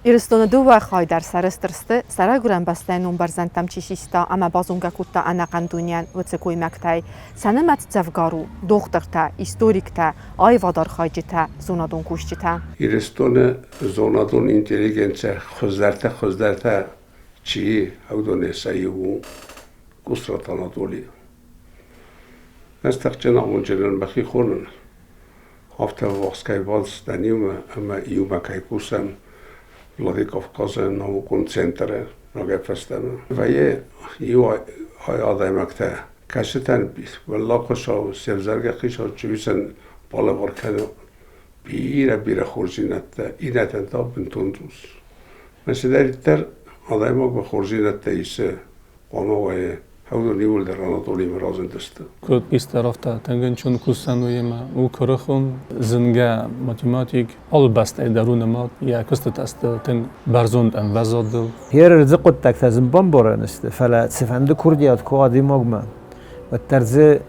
Ирыстоны дыууӕ хай дӕр сӕрыстыр сты, сӕ райгуырӕн бӕстӕйы ном бӕрзӕндтӕм чи систа ӕмӕ базонгӕ кодта ӕнӕхъӕн дунейӕн, уыцы коймӕгтӕй. Сӕ нымӕц дзӕвгар у: дохтыртӕ, историктӕ, аивадархайджытӕ, зонадон кусджытӕ. Ирыстоны зонадон интеллигенцийӕ хуыздӕртӕ-хуыздӕртӕ чи уыдонӕй сӕ иу у Къусраты Анатоли. Ӕз тыхджын амондджынӕн мӕхи хонын. Афтӕ ӕввахс кӕй бацыдтӕн иумӕ ӕмӕ иумӕ кӕй кусӕм Владикавказы наукон центры рагӕй фӕстӕмӕ. Вӕййы иу адӕймӕгтӕ, кӕцытӕн уӕллаг Хуыцау се взӕргӕ хицау чуисӕн балӕвар кӕны бирӕ-бирӕ хорздзинӕдтӕ, иннӕтӕн та бынтон цъус. Мӕ цыдӕриддӕр адӕймагмӕ хорздзинӕдтӕ исы, хъуамӕ уайы уыдон иууылдӕр Анатолимӕ разындысты. Куыд истӕрафтӕ тынгынчын кусӕн уыимӕ у куырыхон, зынгӕ математик, алы бӕстӕйы дӕр у нымад, йӕ куыстытӕ сты тынг бӕрзонд ӕмвӕзадыл. Йе рдзы хъуыддӕгтӕ зын бамбарӕн сты, фӕлӕ цыфӕнды курдиат куы адӕймагмӕ, уӕддӕр дзы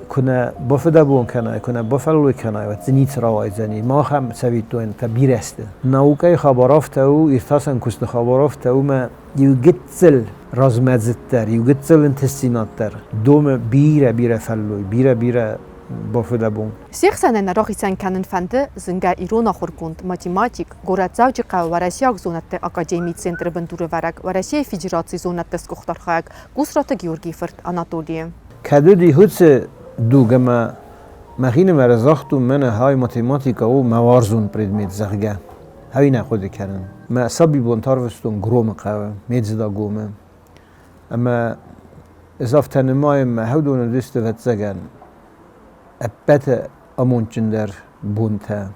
куы нӕ бафыдӕбон кӕнай, куы нӕ бафӕллой кӕнай, уӕд дзы ницы рауайдзӕни. Махӕм цӕвиттойнтӕ бирӕ сты. Наукӕйы хабар афтӕ у, иртасӕн куысты хабар афтӕ у, мӕ иу гыццыл размӕдзыддӕр, иу гыццыл ӕнтыстдзинаддӕр домы бирӕ-бирӕ фӕллой, бирӕ-бирӕ бафыдӕбон. Се хсӕнӕн рахицӕн кӕнын фӕнды зынгӕ ирон ахуыргонд, математик, горӕт Дзӕуджыхъӕуы Уӕрӕсейаг зонӕдты академийы центры бындурӕвӕрӕг, Уӕрӕсейы Федерацийы зонӕдты сгуыхт архайӕг Къусраты Георгийы фырт Анатолийы. Кӕд уыди уыцы дуг ӕмӕ мӕхинымӕры загътон, мӕнӕ хай математикӕ у мӕ уарзон предмет, зӕгъгӕ. Ӕви нӕ хъуыды кӕнын. Мӕ сабибон арвыстон Громы хъӕуы, Медзыдагомы. Ӕмӕ ӕз афтӕ нымайын, мӕ хӕдон уыдысты, ӕвӕццӕгӕн, ӕппӕты амондджындӕр бонтӕ.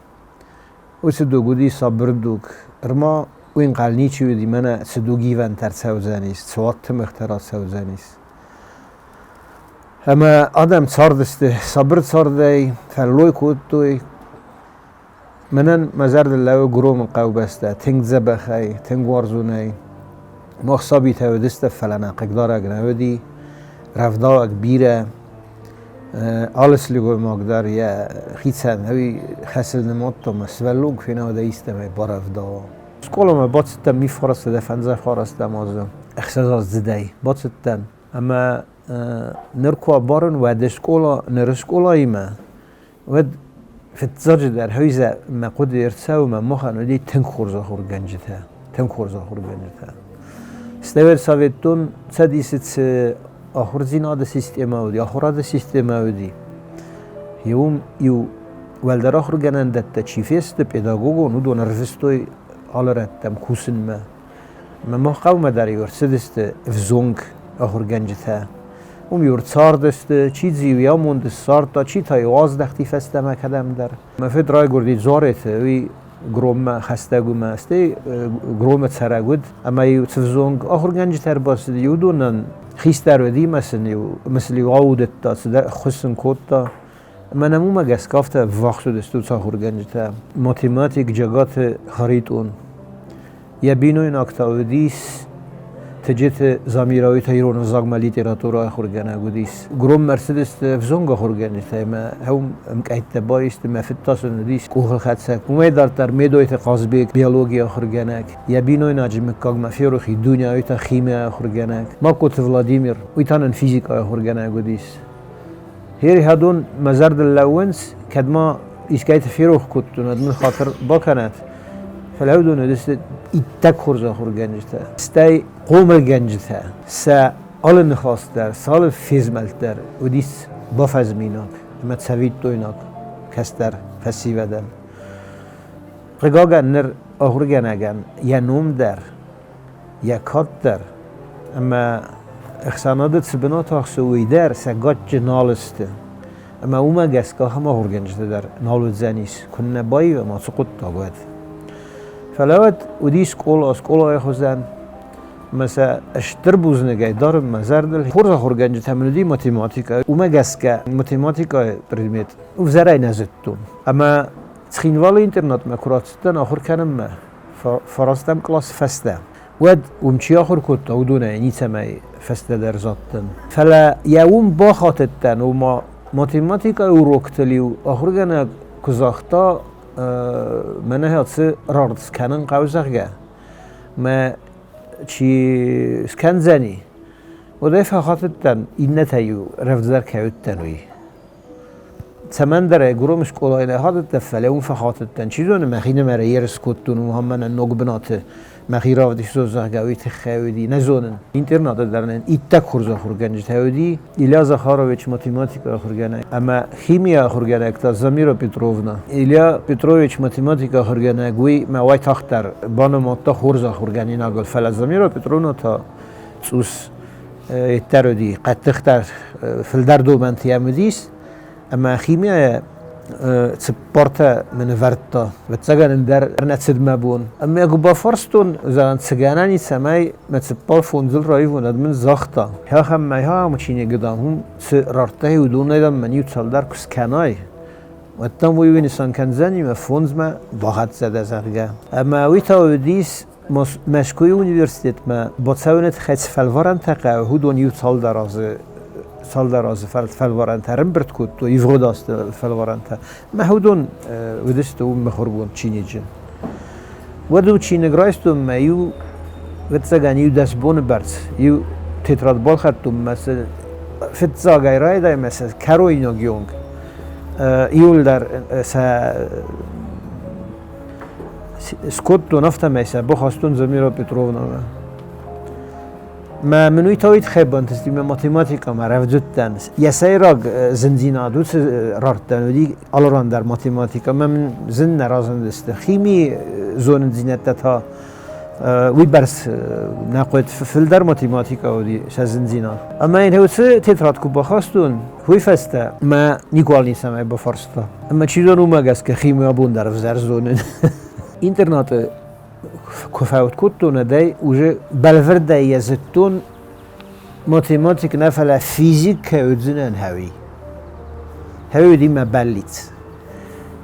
Уыцы дуг уыди сабыр дуг. Ӕрма уый ӕнхъӕл ничи уыди, мӕнӕ цы дугивӕнтӕ ӕрцӕудзӕнис, цы уадтымыгътӕ рацӕудзӕнис. Ӕмӕ адӕм цардысты сабыр цардӕй, фӕллой кодтой. Мӕнӕн мӕ зӕрдыл лӕууы Громы хъӕубӕстӕ тынг дзӕбӕхӕй, тынг уарзонӕй. Мах сабитӕ уыдысты, фӕлӕ нӕ хъыгдарӕг нӕ уыди, рӕвдауӕг бирӕ. Алы сылгоймаг дӕр йӕ хицӕн уый хӕсыл нымадта ӕмӕ сывӕллон куы фена, уӕд ӕй истӕмӕй барӕвдауа. Скъоламӕ бацыдтӕн мифхарӕзтадӕ фӕндзӕфхарӕзтӕм азы, ӕхсӕзаздзыдӕй бацыдтӕн ӕмӕ ныр куы абарын уӕды скъола ныры скъолаимӕ, уӕд фыццаджыдӕр хӕйзӕ мӕ хъуыды ӕрцӕуы мӕ махӕн уыди тынг хорз ахуыргӕнджытӕ, тынг хорз ахуыргӕнджытӕ. Стӕй Советон Цӕдисы цы ахуырдзинады системӕ уыди, ахуырады системӕ уыди, уым иу уӕлдӕр ахуыргӕнӕндӕттӕ чи фесты педагогон, уыдон ӕрвыстой алы рӕттӕм кусынмӕ. Мӕ мах хъӕумӕ дӕр-иу ӕрцыдысты ӕвзонг ахуыргӕнджытӕ. Уым-иу ӕрцардысты, чи дзы-иу йӕ амонд ссардта, чи та-иу аздӕхти фӕстӕмӕ кӕдӕмдӕр. Мӕ фыд райгуырди Дзуареты, уый Громмӕ хӕстӕг у мӕ, стӕй Громы цӕрӕг уыд. Ӕмӕ-иу цы взонг ахуыргӕнджытӕ ӕрбацыди, уыдонӕн хистӕр уыди ӕмӕ сын-иу мысыл-иу аудыдта, цыдӕр ӕххуыс сын кодта. Ӕмӕ нӕм уымӕ гӕсгӕ афтӕ ӕввахс уыдысты уыцы ахуыргӕнджытӕ. Математик Джагаты Харитъон. Йӕ бинойнаг та уыдис Тыджыты Замирӕ, та ирон ӕвзагмӕ литературӕ ахуыргӕнӕг уыдис. Громмӕ ӕрцыдысты ӕвзонг ахуыргӕнджытӕ ӕмӕ уым ӕмкъӕйттӕ баисты, мӕ фыд та сын уыдис къухылхӕцӕг. Уымӕй дарддӕр Медойты Хъазбег, биологийы ахуыргӕнӕг, йӕ бинойнаджы мыггагмӕ ферох и Дуня, уый та химийы ахуыргӕнӕг. Маккоты Владимир, уый та нын физикӕйы ахуыргӕнӕг уыдис. Херихӕдон мӕ зӕрдыл лӕууынц, кӕд ма искӕйты ферох кодтон, уӕд мын хатыр бакӕнӕт. Фӕлӕ уыдон уыдысты иттӕг хорз ахуыргӕнджытӕ. Стӕй хъомылгӕнджытӕ сӕ алы ныхас дӕр, сӕ алы фезмӕлд дӕр уыдис бафӕзминаг ӕмӕ цӕвиттойнаг кӕстӕр фӕсивӕдӕн. Хъыгагӕн, ныр ахуыргӕнӕгӕн йӕ ном дӕр, йӕ кад дӕр ӕмӕ ӕхсӕнады цы бынат ахсы, уый дӕр сӕ гаччы нал сты. Ӕмӕ уымӕ гӕсгӕ ахӕм ахуыргӕнджытӕ дӕр нал уыдзӕнис, куыннӕ баивӕм ацы хъуыддаг уӕд. Фӕлӕ уӕд уыди скъола, скъолайы хуызӕн. Ӕмӕ сӕ стыр бузныгӕй дарын мӕ зӕрдыл. Хорз ахуыргӕнджытӕ мын уыди математикӕ. Уымӕ гӕсгӕ математикӕйы предмет ӕвзӕрӕй нӕ зыдтон. Ӕмӕ Цхинвалы интернатмӕ куы рацыдтӕн ахуыр кӕнынмӕ, фарастӕм къласы фӕстӕ, уӕд уым чи ахуыр кодта, уыдонӕй ницӕмӕй фӕстӕдӕр задтӕн. Фӕлӕ йӕ уым бахатыдтӕн, ома математикӕйы уроктыл-иу ахуыргӕнӕг куы загъта, Мӕнӕ ацы рард скӕнын хъӕуы, зӕгъгӕ, мӕ чи скӕндзӕни, уӕд ӕй фӕхатыдтӕн, иннӕтӕ-иу рӕвдздӕр кӕй уыдтӕн, уый. Цӕмӕндӕр ӕй Гуромы скъолайы нӕ хатыдтӕн, фӕлӕ уым фӕхатыдтӕн. Чи зоны, мӕхинымӕр ерыс кодтон, уым мӕнӕн ног бынаты мӕхи равдыстон, зӕгъгӕ, уый тыххӕй уыди, нӕ зонын. Интернаты дӕр нын иттӕг хорз ахуыргӕнджытӕ уыди. Илья Захарович математикӕ ахуыргӕнӕг ӕмӕ химийы ахуыргӕнӕг та Замира Петровна. Илья Петрович математикӕ ахуыргӕнӕг, уый мӕ уайтагъддӕр банымадта хорз ахуыргӕнинагыл, фӕлӕ Замира Петровна та цъус йеддӕр уыди, хъӕддыхдӕр, фылдӕр домӕнты йӕм уыдис. Ӕмӕ химийӕ цыппортӕ мын ӕвӕрдта. Ӕвӕццӕгӕн ӕндӕр нӕ цыд мӕ бон. Ӕмӕ куы бафарстон, зӕгъӕн, цы гӕнӕн и, цӕмӕй мӕ 45-ыл раивон, уӕд мын загъта, ахӕм мӕ ахӕм чиныг, дам, уым цы рардтай, уыдонӕй, дам, мӕн иу цалдӕр куы скӕнай, уӕд, дам, уый нысан кӕндзӕни, мӕ фондзмӕ бахӕццӕ дӕ, зӕгъгӕ. Ӕмӕ уый та уыдис Мӕскуыйы университетмӕ бацӕуыны тыххӕй цы фӕлварӕнтӕ хъӕуы, уыдон иу цалдӕр азы фӕлварӕнтӕ ӕрӕмбырд кодтой, ивгъуыд азты фӕлварӕнтӕ. Мӕ уыдон уыдысты уым мыхуыргонд чиныджы. Уӕд уым чиныг райстон мӕ иу, ӕвӕццӕгӕн, иу 10 боны бӕрц иу тетрад балхӕдтон мӕ сӕ фыццагӕй райдай мӕ сӕ кӕройнаг онг иуылдӕр сӕ скодтон, афтӕмӕй сӕ бахастон Замира Петровнамӕ. Мӕ мын уый та уый тыххӕй бантысти, мӕ математикӕмӕ рӕвдзыдтӕн. Йӕ сӕйраг зындзинад уыцы рардтӕн уыди алыран дӕр математикӕ. Мӕ мын зын нӕ разындысты. Химийы зонындзинӕдтӕ та уыйбӕрц нӕ хъуыд, фылдӕр математикӕ уыди сӕ зындзинад. Ӕмӕ йын уыцы тетрад куы бахастон, уый фӕстӕ мӕ никуал ницӕмӕй бафарста. Ӕмӕ чи зоны, уымӕ гӕсгӕ химийы абон дӕр ӕвзӕр зонын. Интернаты куы фӕуд кодтон, уӕдӕй уже бӕлвырдӕй йӕ зыдтон, математик нӕ, фӕлӕ физик кӕй уыдзынӕн хӕуи. Хӕуи уыди мӕ бӕллиц.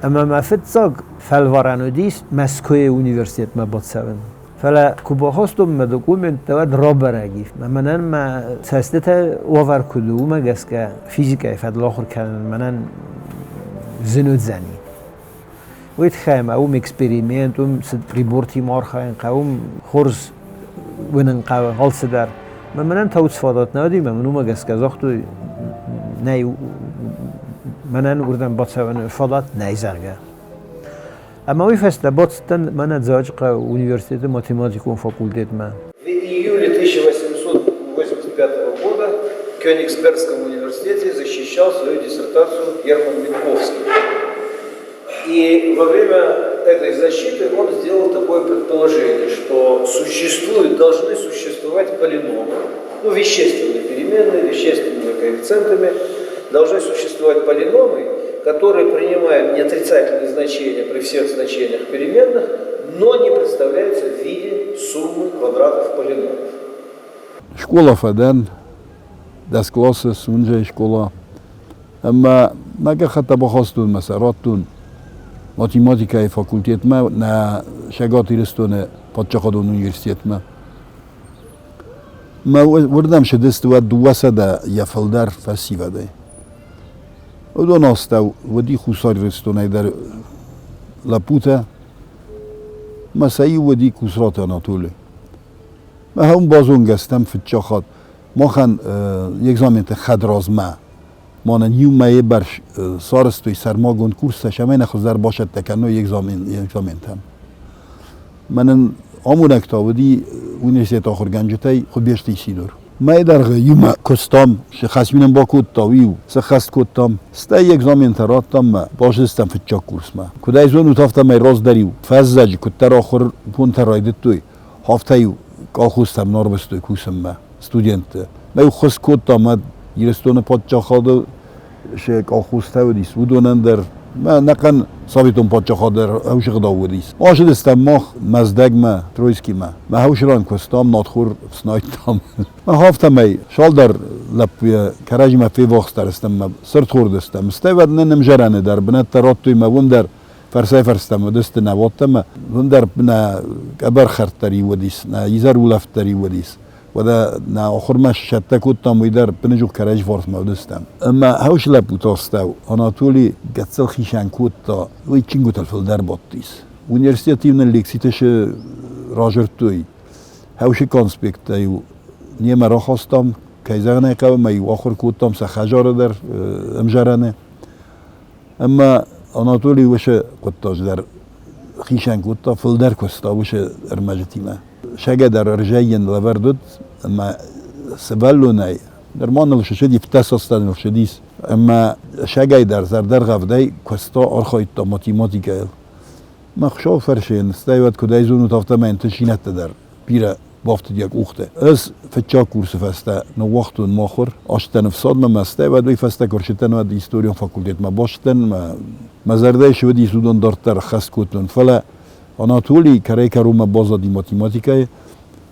Ӕмӕ мӕ фыццаг фӕлварӕн уыдис Мӕскуыйы университетмӕ бацӕуын. Фӕлӕ куы бахастон мӕ документтӕ, уӕд рабӕрӕг ис. Мӕнӕн мӕ цӕстытӕ уавӕр куыд у, уымӕ гӕсгӕ физикӕйы фӕдыл ахуыр кӕнын мӕнӕн зын уыдзӕни. Уый тыххӕй ӕмӕ уым эксперимент, уым цы прибортимӕ архайын хъӕуы, уым хорз уынын хъӕуы алцыдӕр. Мӕнӕн та уыцы фадат нӕ уыди, мӕ мын уымӕ гӕсгӕ загътой, нӕй, мӕнӕн уырдӕм бацӕуыны фадат нӕй, зӕгъгӕ. Ӕмӕ уый фӕстӕ бацыдтӕн мӕнӕ Дзӕуджыхъӕуы университеты математикон факультетмӕ. В июле 1885 года в Кёнигсбергском университете защищал свою диссертацию Герман Минковский. И во время этой защиты он сделал такое предположение, что существуют, должны существовать полиномы, ну, вещественные переменные, вещественными коэффициентами, должны существовать полиномы, которые принимают неотрицательные значения при всех значениях переменных, но не представляются в виде суммы квадратов полиномов. Скъола фӕдӕн, 10 классы Сунжӕйы скъола. Ӕмӕ мӕ гӕххӕттӕ бахастон мӕ сӕ радтон математикӕйы факультетмӕ нӕ Цӕгат Ирыстоны паддзахадон университетмӕ. Мӕ уырдӕм цыдысты уӕд 200 йӕ фылдӕр фӕсивӕдӕй. Уыдон астӕу уыди Хуссар Ирыстонӕй дӕр лӕппутӕ. Мӕ сӕ иу уыди Кусраты Анатоли. Мӕ уым базонгӕ стӕм фыццаг хатт. Махӕн экзаменты хӕдразмӕ мӕнӕн иу мӕйы бӕрц сарӕзтой сӕрмагонд курстӕ, цӕмӕй нӕ хуыздӕр бацӕттӕ кӕной экзаментӕм. Мӕнӕн амонӕг та уыди университеты ахуыргӕнджытӕй Хуыбежты Исидор. Мӕйы дӕргъы иумӕ куыстам, цы хӕс мын бакодта, уый сӕххӕст кодтам. Стӕй экзаментӕ радтам мӕ базыдтӕн фыццаг курсмӕ. Куыд ӕй зонут, афтӕмӕй раздӕр-иу фӕззӕджы куыддӕр ахуыр бонтӕ райдыдтой, афтӕ-иу колхозтӕм нарвыстой кусынмӕ студентты. Мӕ-иу ххуыс кодта мӕ Ирыстоны паддзахады цы колхозтӕ уыдис, уыдонӕн дӕр. Мӕ ӕнӕхъӕн советон паддзахад дӕр ӕвзыгъдау уыдис. Ацыдыстӕм мах Мӕздӕгмӕ, Троицкимӕ. Мӕ хӕусран куыстам, надхор фснайдтам. Мах афтӕмӕй цалдӕр лӕппуйӕ кӕрӕдзимӕ феввахсдӕр стӕм мӕ сырдхордыстӕм. Стӕй уӕд нын ӕмзӕрӕны дӕр бынӕттӕ радтой мӕ уым дӕр фӕрсӕй-фӕрстӕм уыдысты нӕ уӕттӕ мӕ уым дӕр нӕ къӕбӕрхӕрд дӕр иу уыдис, нӕ изӕрулӕфт дӕр иу уыдис. Уӕдӕ нӕ ахуырмӕ сцӕттӕ кодтам, уый дӕр ӕппынӕдзух кӕрӕдзи фарсмӕ уыдыстӕм. Ӕмӕ хӕусы лӕппуты астӕу Анатоли гыццыл хицӕн кодта, уый чингуытыл фылдӕр бадтис. Университеты-иу нын лекцитӕ разырдтой. Хӕусы конспекттӕ-иу немӕ рахастам, кӕй зӕгъын ӕй хъӕуы, ӕмӕ-иу ахуыр кодтам сӕ хӕдзары дӕр ӕмзӕрӕны. Ӕмӕ Анатолий уыцы хъуыддаджы дӕр хицӕн кодта, фылдӕр куыста уыцы ӕрмӕджытимӕ. Сӕгӕ дӕр ӕрзӕййын лӕвӕрд уыд, ӕмӕ сывӕллонӕй нырма ныл сысыди, фыдӕсастӕ ныл сыдис. Ӕмӕ сӕгӕй дӕр зӕрдӕргъӕвдӕй куыста, архайдта математикӕйыл. Мӕ Хуыцау фӕрсы, стӕй уӕд куыд ӕй зонут, афтӕмӕй ӕнтысинӕдтӕ дӕр бирӕ бафтыд йӕ къухты. Ӕз фыццаг курсы фӕстӕ ныууагътон махуыр, ацыдтӕн ӕфсадмӕ мӕ стӕй уӕд уый фӕстӕ куы рцыдтӕн, уӕд историон факультетмӕ бацыдтӕн, мӕ зӕрдӕйы цы уыдис, уыдон дарддӕр ӕххӕст кодтон. Фӕлӕ Анатолий кӕрӕй-кӕронмӕ баззади математикӕйы.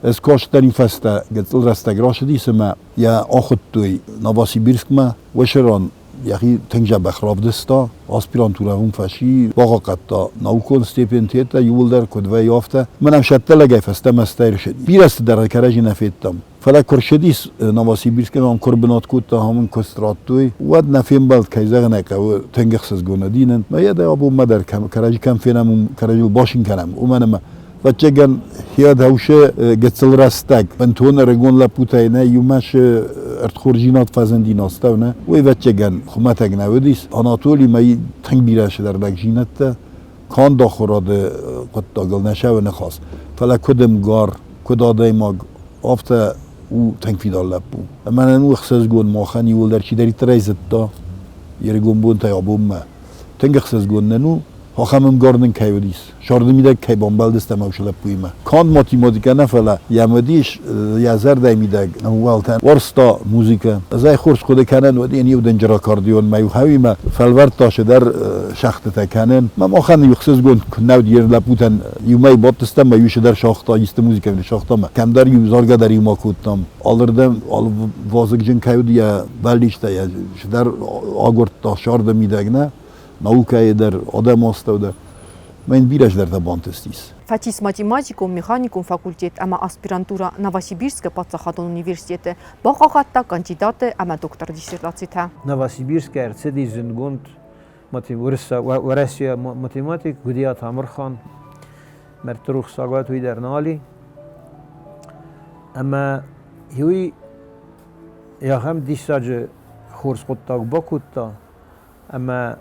Ӕз кастӕн фӕстӕ гыццыл рӕстӕг рацыдис ӕмӕ йӕ ахуыдтой Новосибирскмӕ. Уыцы ран йӕхи тынг дзӕбӕх равдыста, аспирантурӕ уым фӕци, бахъахъхъӕдта наукон стипендитӕ иууылдӕр, куыд вӕййы, афтӕ. Мӕн ӕм сӕттӕлӕгӕй фӕстӕмӕ стӕй рцыди. Бирӕ цыдӕр кӕрӕдзи нӕ федтам. Фӕлӕ куы рцыдис Новосибирскы ам куы ӕрбынат кодта, ам ын куыст радтой, уӕд нӕ фембӕлд, кӕй зӕгъын ӕй хъӕуы, тынг ӕхсызгон уыди нын. Мӕ йӕ абонмӕ дӕр кӕрӕдзи кӕм фенӕм, уым кӕрӕдзийыл басин кӕнӕм, уымӕн ӕмӕ ӕвӕццӕгӕн хиадхӕусы гыццыл рӕстӕг бынтон ӕрыгон лӕппутӕй нӕ иумӕ цы ӕрдхордзинад фӕзынди астӕу нӕ, уый ӕвӕццӕгӕн хуымӕтӕг нӕ уыдис. Анатолий мӕ тынг бирӕ цыдӕр лӕгдзинӕдтӕ канд ахуырады хъуыддагыл нӕ цӕуы ныхас, фӕлӕ куыд ӕмгар, куыд адӕймаг, афтӕ у тынг фидар лӕппу. Ӕмӕ нын у ӕхсызгон махӕн иууылдӕр чидӕриддӕр ӕй зыдта йе рыгон бонтӕй абонмӕ. Тынг ӕхсызгон нын у, ахӕм ӕмгар нын кӕй уыдис, сӕрды мидӕг кӕй бамбӕлдыстӕм уыцы лӕппуимӕ. Канд математикӕ нӕ, фӕлӕ йӕм уыдис йӕ зӕрдӕйы мидӕг ӕууӕлтӕ. Уарзта музыкӕ. Ӕз ӕй хорз хъуыды кӕнын, уӕд йын иу дынджыр аккордеонмӕ иу хауимӕ фӕлвӕрдта цыдӕр шахтытӕ кӕнын. Мӕ махӕн иу ӕхсызгон куы нӕ уыд йе лӕппутӕн иумӕ бадтыстӕм ӕмӕ иу цыдӕр сагъта, исты музыкӕ сагъта ӕмӕ кӕмдӕр иу заргӕ дӕр иумӕ кодтам. Алырдӕм алы вазыгджын кӕй уыд йӕ бӕллицтӕ, йӕ цыдӕр агуырдта сӕрды мидӕг нӕ, наукӕйы дӕр, адӕмы астӕу дӕр. Мӕ йын бирӕ цыдӕртӕ бантыстис. Фӕцис математикон-механикон факультет ӕмӕ аспирантурӕ Новосибирскы паддзахадон университеты, бахъахъхъӕдта кандидаты ӕмӕ докторы диссертацитӕ. Новосибирскы ӕрцыди зындгонд Уӕрӕсейы математик Гуыдиаты Амырхан, мӕрдты рухсагуат уый дӕр нал и. Ӕмӕ уый ахӕм диссаджы хорз хъуыддаг бакодта, ӕмӕ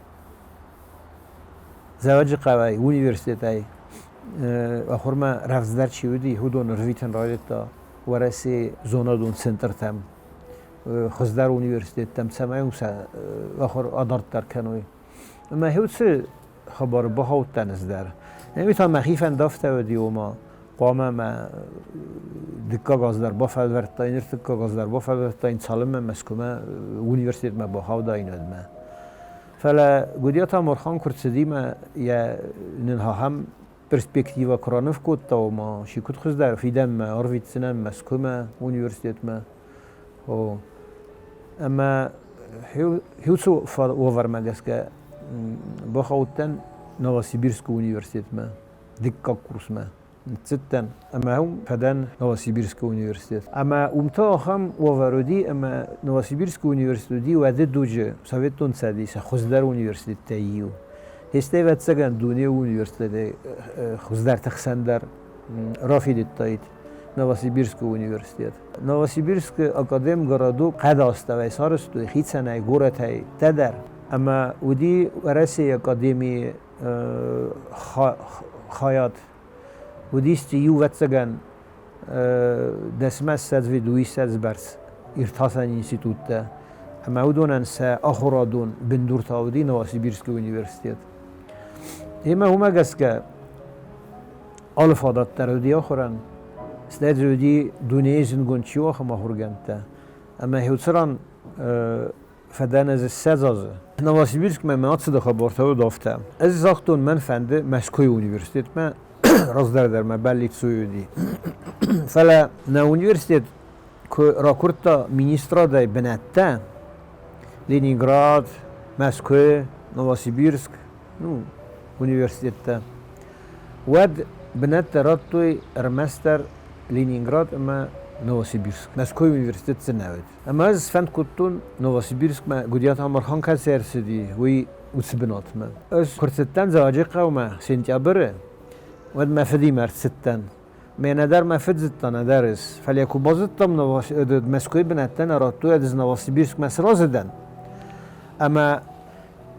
Дзӕуӕджыхъӕуӕй университетӕй ахуырмӕ рӕвдздӕр чи уыди, уыдон ӕрвитын райдыдта Уӕрӕсейы зонадон центртӕм, хуыздӕр университеттӕм, цӕмӕй уым сӕ ахуыр адарддӕр кӕной. Ӕмӕ уыцы хабары бахаудтӕн ӕз дӕр. Ӕмӕ та мӕхи фӕнд афтӕ уыди, ома хъуамӕ мӕ дыккаг аз дӕр бафӕлвӕрдтаин, ӕртыккаг аз дӕр бафӕлвӕрдтаин, цалынмӕ Мӕскуымӕ университетмӕ бахаудаин, уӕдмӕ. Фӕлӕ Гуыдиаты Амырхан куы рцыди мӕ йӕ нын ахӕм перспективӕ куы раныв кодта, ома чи куыд хуыздӕр фидӕнмӕ ӕрвитдзынӕн Мӕскуымӕ университетмӕ. О, ӕмӕ хиуцы уавӕрмӕ гӕсгӕ бахаудтӕн Новосибирскы университетмӕ дыккаг курсмӕ. Ныццыдтӕн ӕмӕ уым фӕдӕн Новосибирскы университет. Ӕмӕ уым та ахӕм уавӕр уыди, ӕмӕ Новосибирскы университет уыди уӕды дуджы Советон Цӕдисы хуыздӕр университеттӕй иу. Стӕй, ӕвӕццӕгӕн, дунейы университетӕй хуыздӕрты хсӕн дӕр рафидыдтаид Новосибирскы университет. Новосибирскы академгородок хъӕдастӕуӕй сарӕзтой хицӕнӕй горӕтӕй дӕр. Ӕмӕ уыди Уӕрӕсейы академийы хайад. Уыдис дзы иувӕццӕгӕн дӕсмӕ ссӕдз дыууиссӕдз бӕрц иртасӕн институттӕ. Ӕмӕ уыдонӕн сӕ ахуырадон бындур та уыди Новосибирскы университет. Ӕмӕ уымӕ гӕсгӕ алы фадат дӕр уыди ахуырӕн. Стӕй дзы уыди дунейы зындгонд чи у, ахӕм ахуыргӕндтӕ. Ӕмӕ уыцы ран фӕдӕн ӕз 20 азы. Новосибирскмӕ мӕ ацыды хабартӕ уыд афтӕ. Ӕз загътон, мӕн фӕнды Мӕскуыйы университетмӕ, раздӕр дӕр мӕ бӕллиц уый уыди. Фӕлӕ нӕ университет куы ракуырдта министрадӕй бынӕттӕ, Ленинград, Мӕскуы, Новосибирск, ну, университеттӕ, уӕд бынӕттӕ радтой ӕрмӕстдӕр Ленинград ӕмӕ Новосибирск. Мӕскуыйы университет дзы нӕ уыд. Ӕмӕ ӕз сфӕнд кодтон Новосибирскмӕ, Гуыдиаты Амырхан кӕцы ӕрцыди, уый уыцы бынатмӕ. Ӕз куы рцыдтӕн Дзӕуӕджыхъӕумӕ сентябры, уӕд мӕ фыдимӕ ӕрцыдтӕн. Мӕнӕ дӕр мӕ фыд зыдта, нӕдӕр ӕз. Фӕлӕ куы базыдтам, Мӕскуыйы бынӕттӕ нӕ радтой, ӕз Новосибирскмӕ сразы дӕн. Ӕмӕ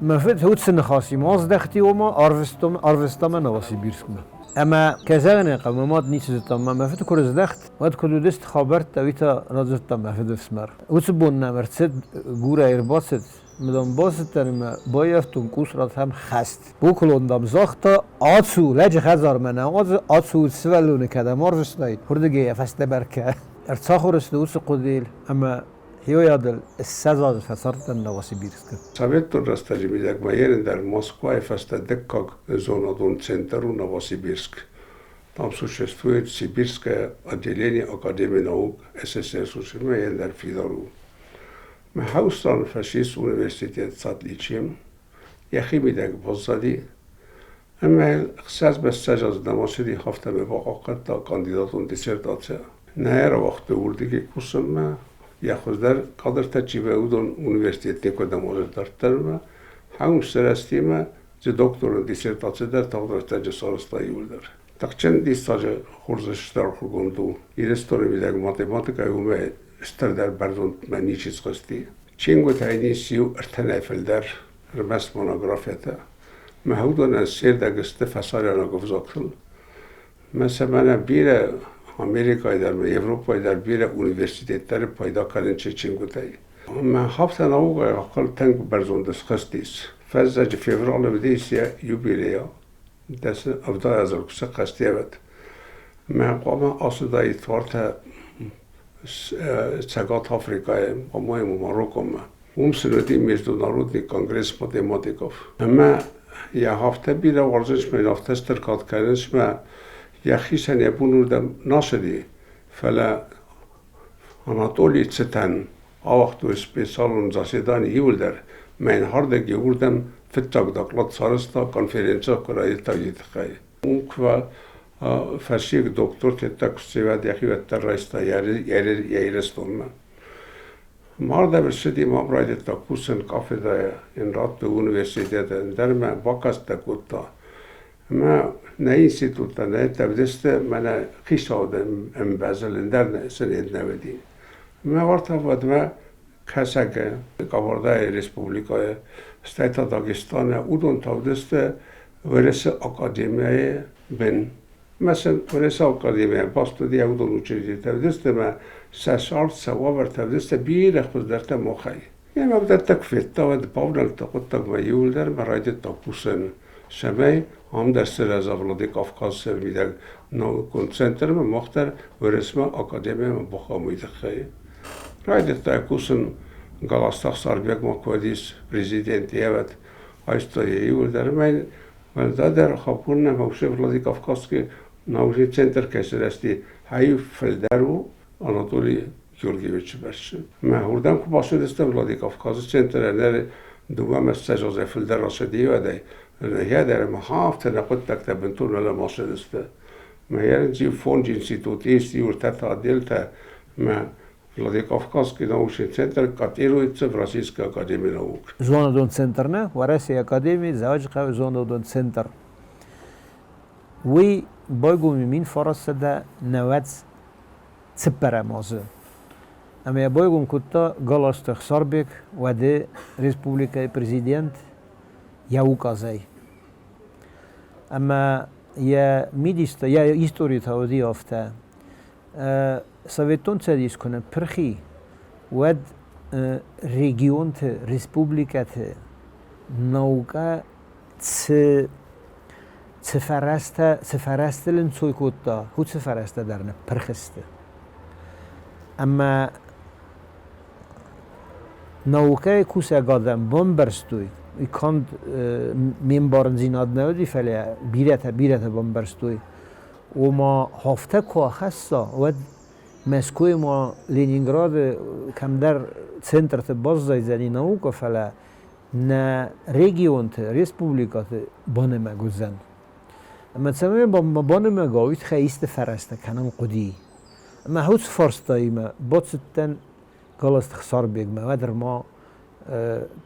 мӕ фыд уыцы ныхасимӕ аздӕхти, ома арвыстам, арвыста мӕ Новосибирскмӕ. Ӕмӕ кӕй зӕгъын ӕй хъӕуы, мӕ мад ницы зыдта, мӕ фыд куы рыздӕхт, уӕд куыд уыдысты хабӕрттӕ, уый та радзырдта мӕ фыдыфсымӕр. Уыцы бон нӕм ӕрцыд, Гурӕй ӕрбацыд, мыдон бацыдтӕн ӕмӕ баййӕфтон къусратӕм хӕст. Буквалон, дам, загъта, ацу, лӕджы хӕдзармӕ нӕ уадзы, ацу сывӕллоны кӕдӕм арвыстай, уырдыгӕй йӕ фӕстӕмӕ ркӕ. Ӕрцахуыр сты уыцы хъуыдыйыл ӕмӕ хиойадыл 20 азы фӕцардтӕн Новосибирскы. Советон рӕстӕджы мидӕг ма ерын дӕр Москвайы фӕстӕ дыккаг зонадон центр у Новосибирск. Там существует Сибирское отделение Академии наук СССР существует ендӕр фидар у. Мӕ фашист университет с отличием йӕхимидӕг баззади ӕмӕ 26 азы дамасыди хафтӕмӕ бахъахъхъӕдта кандидатон диссертаци. Нӕ ӕрауагътой уырдыгӕй кусынмӕ, йӕ хуыздӕр кадртӕ чи уыдон университет никуыдӕм азы дарддӕрмӕ. Хӕм сырӕзтимӕ дзы докторон диссертаци дӕр тагъд рӕстӕджы сарӕзта иуылдӕр. Тыхджын диссаджы хорз стӕрхуыгонд у. Ирыстоны мидӕг математикӕйы уымӕй стырдӕр бӕрзондмӕ ничи схызти. Чингуытӕй ис иу ӕртынӕй фылдӕр, ӕрмӕст монографиятӕ. Мӕ уыдонӕн се рдӕг сты фӕсарӕйнаг ӕвзагтыл. Мӕ сӕ мӕнӕ бирӕ Америкӕйы дӕр ӕмӕ Европӕйы дӕр бирӕ университеттӕ пайда кӕнынц чингуытӕй. Мӕ хафта наукӕйы ахъыл тынг бӕрзонд схызтис. Фӕззӕджы февралы уыдис йӕ юбилейӕ. 10 азы куы схъӕстӕвӕд. Мӕ хъуамӕ ацыдаид уартӕ Цӕгат Африкӕйы, по-моему, Мароккомӕ. Уым сын уыди Международный конгресс математиков. Ӕмӕ йӕ афтӕ бирӕ уарзынц мӕ афтӕ стыр кад кӕнынц мӕ йӕхицӕн йӕ бон уырдӕм нацыди, фӕлӕ Анатолий цытӕн ауагътой специалон заседани иуылдӕр, мӕ йын хӕрдӕг уырдӕм фыццаг доклад сарӕзта конференцийы куы райдыдта тыххӕй. Уым куы фӕсиг доктор тедта куыстивӕд йӕхи уӕддӕр райста йӕ Ирыстонмӕ. Мардӕм ссыди ма райдыдта кусын кафедрӕйы, йын радтой университеты ӕндӕрмӕ, бакасттӕ кодта. Ӕмӕ нӕ институттӕ, нӕ тӕвдысты мӕнӕ хицауады ӕмбӕзыл ӕндӕр сын нӕ уыди. Ӕмӕ уартӕ уӕдмӕ Кӕсӕгы, Кабардайы республикӕйы, стӕй та Дагестаны, уыдон та уыдысты Уӕрӕсе академияйы бын. Мӕ сын Уӕрӕсе академияйы баст уыди уыдон учреждениетӕ уыдысты ӕмӕ сӕ цард, сӕ уавӕртӕ уыдысты бирӕ хуыздӕртӕ махӕй. Ӕмӕ уыдӕттӕ куы федта, уӕд бавнӕлдта хъуыддагмӕ иуылдӕр ӕмӕ райдыдта кусын, цӕмӕй ам дӕр сырӕза Владикавказы мидӕг наукон центрмӕ, мах дӕр Уӕрӕсемӕ академиямӕ бахауӕм уый тыххӕй. Райдыдта кусын Галазты Ӕхсарбег ма куы уыдис президент йӕ айста йӕ иуылдӕр ӕмӕ уӕлдайдӕр Хапурнӕ вообще Владикавказский научный центр кӕй сырӕзти, хай фылдӕр у Анатолий Георгиевичы бӕсты. Мӕ уырдӕм куы бацыдыстӕм Владикавказы центрӕй, ныр дыууӕ мӕ ссӕдз азӕй фылдӕр ацыди уӕдӕй, нӕ ӕмӕ афтӕ нӕ хъуыддӕгтӕ бынтон уӕлӕмӕ ацыдысты. Мӕ иу фонд институт есть, иу ӕртӕ отделтӕ, мӕ Владикавказский научный центр котируется в Российской академии наук. Зонадон центр нӕ, Уӕрӕсейы академийы Дзӕуджыхъӕуы зонадон центр. Уый байгом 1994 азы. Ӕмӕ йӕ байгом кодта Галазты Ӕхсарбег, уӕды республикӕйы президент йӕ указӕй. Ӕмӕ йӕ мидистӕ, йӕ истори та уыди афтӕ. Советон Цӕдис куы ныппырх и, уӕд регионты, республикӕты наукӕ цы цы фӕрӕзтӕ, цы фӕрӕзтыл ӕнцой кодта, уыцы фӕрӕзтӕ дӕр ныппырх сты. Ӕмӕ наукӕйы кусӕг адӕм бамбӕрстой, канд ме мбарындзинад нӕ уыди, фӕлӕ бирӕтӕ, бирӕтӕ бамбӕрстой, ома афтӕ куы ахӕсса, уӕд Мӕскуыйы ма Ленинграды кӕмдӕр центрты баззайдзӕни наукӕ, фӕлӕ нӕ регионты, республикӕты банымӕг уыдзӕн. Ӕмӕ цӕмӕй банымӕг уа, уый тыххӕй исты фӕрӕзтӕ кӕнын хъуыди. Ӕмӕ уыцы фарстаимӕ бацыдтӕн Галазты Хсарбегмӕ, уӕд ма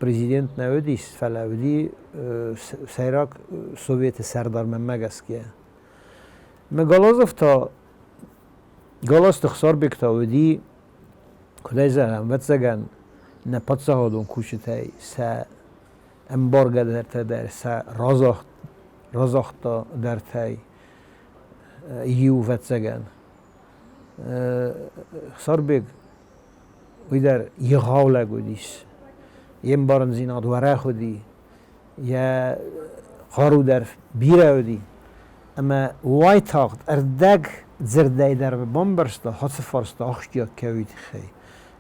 президент нӕ уыдис, фӕлӕ уыди сӕйраг советы сӕрдар мӕнмӕ гӕсгӕ. Мӕ Галазов та, Галазты Хсарбег та уыди, куыд ӕй зӕгъӕм, ӕвӕццӕгӕн, нӕ паддзахадон кусджытӕй сӕ ӕмбаргӕдӕртӕ дӕр, сӕ разагътадӕртӕй иу, ӕвӕццӕгӕн. Хсарбег уый дӕр егъау лӕг уыдис. Йе мбарындзинад уӕрӕх уыди, йӕ хъару дӕр бирӕ уыди. Ӕмӕ уайтагъд ӕрдӕг дзырдӕй дӕр бамбӕрста, ацы фарста ахсджиаг кӕй уый тыххӕй.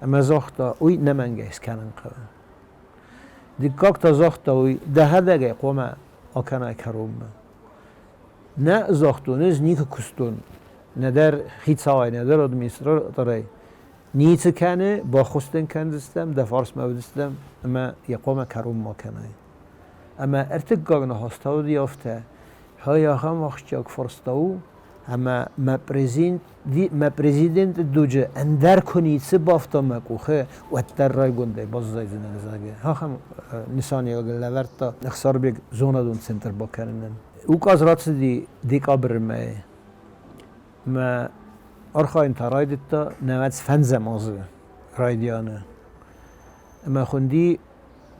Ӕмӕ загъта, уый нӕмӕнгӕй скӕнын хъӕуы. Дыккаг та загъта, уый дӕхӕдӕг ӕй хъуамӕ акӕнай кӕронмӕ. Нӕ загътон, ӕз никуы куыстон нӕдӕр хицауӕй, нӕдӕр администраторӕй. Ницы кӕны, баххуыс дын кӕндзыстӕм, дӕ фарсмӕ уыдзыстӕм ӕмӕ йӕ хъуамӕ кӕронмӕ кӕнай. Ӕмӕ ӕртыккаг ныхас та уыди афтӕ, хай ахӕм ахсджиаг фарста у, ӕмӕ мӕ президенты дуджы ӕндӕр куы ницы бафта мӕ къухы, уӕддӕр райгондӕй баззайдзынӕн, зӕгъгӕ. Ахӕм нысаниуӕг лӕвӕрдта Ӕхсарбег зонадон центр бакӕнынӕн. Указ рацыди декабры мӕйы. Мӕ архайын та райдыдта 95 азы райдианы. Ӕмӕ хуынди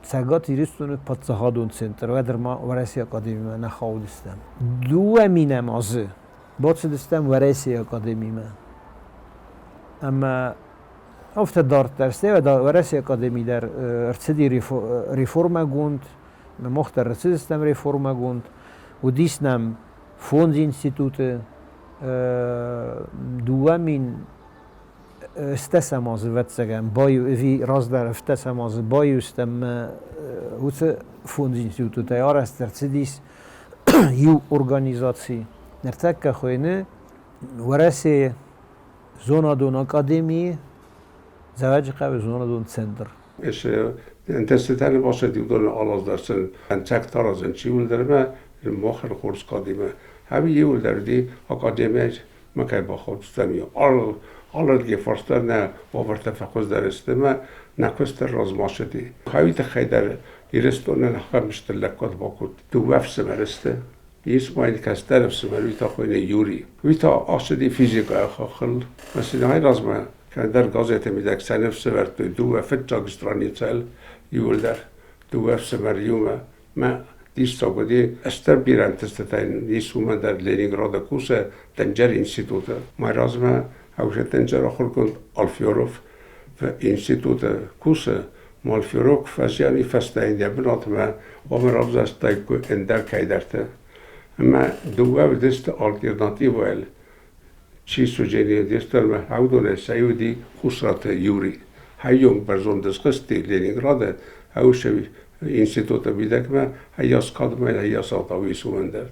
Цӕгат Ирыстоны паддзахадон центр, уӕддӕр ма Уӕрӕсейы академимӕ нӕ хаудыстӕм. 2000 азы бацыдыстӕм Уӕрӕсейы академимӕ. Ӕмӕ афтӕ дарддӕр, стӕй Уӕрӕсейы академи дӕр ӕрцыди реформӕгонд, мах дӕр ӕрцыдыстӕм реформӕгонд. Уыдис нӕм фондз институты, 2010 азы, ӕвӕццӕгӕн, баиу ӕви раздӕр 17 азы баиу стӕм уыцы фондз институтӕй арӕзт ӕрцыдис иу организаци. Ныртӕккӕ хуыйны Уӕрӕсейы зонадон академийы Дзӕуӕджыхъӕуы зонадон центр. És ӕнтыстытӕ басӕд уыдоны алаздӕр ӕнцӕгтӕ аразын чи уылдӕрмӕ махӕн хорз кадимӕ. Ӕви иуылдӕр уыди академийӕ ма кӕй бахаудтыстӕм, алырдыгӕй фарстӕр нӕ уавӕртӕ фӕхуыздӕр сты ӕмӕ нӕ куыст дӕр размӕ ацыди. Хъӕуы тыххӕй дӕр Ирыстонӕн ахӕм стыр лӕггад бакодта. Дыууӕ ӕфсымӕры сты. Ис ма йын кӕстӕр ӕфсымӕр, уый та хуыйны Юрий. Уый та ацыди физикӕйы хаххыл. Фӕсинӕй размӕ кӕддӕр газеты мидӕг сӕ ныфс ӕвӕрдтой дыууӕ фыццаг страницӕйыл иуылдӕр, дыууӕ ӕфсымӕр иумӕ. Мӕ диссаг уыди, стыр бирӕ ӕнтыстытӕ йын ис уымӕн дӕр Ленинграды кусы Тӕнджер институты. Мӕ размӕ Ӕвзӕр тӕнджер ахуыргонд Алферов институты кусы, Малферов фӕзиани фӕстӕ йын йӕ бынатмӕ хъуамӕ равзӕрстаиккой ӕндӕр кӕйдӕрты. Ӕмӕ дыууӕ уыдысты альтернативӕйыл. Чи суджени директормӕ уыдонӕй сӕ иу уыди Хусраты Юрий. Хаййонг бӕрзонд схызти Ленинграды ӕвсӕ институты мидӕгмӕ, хаййас кадмӕ, хаййас ӕгъдауи уымӕн дӕр.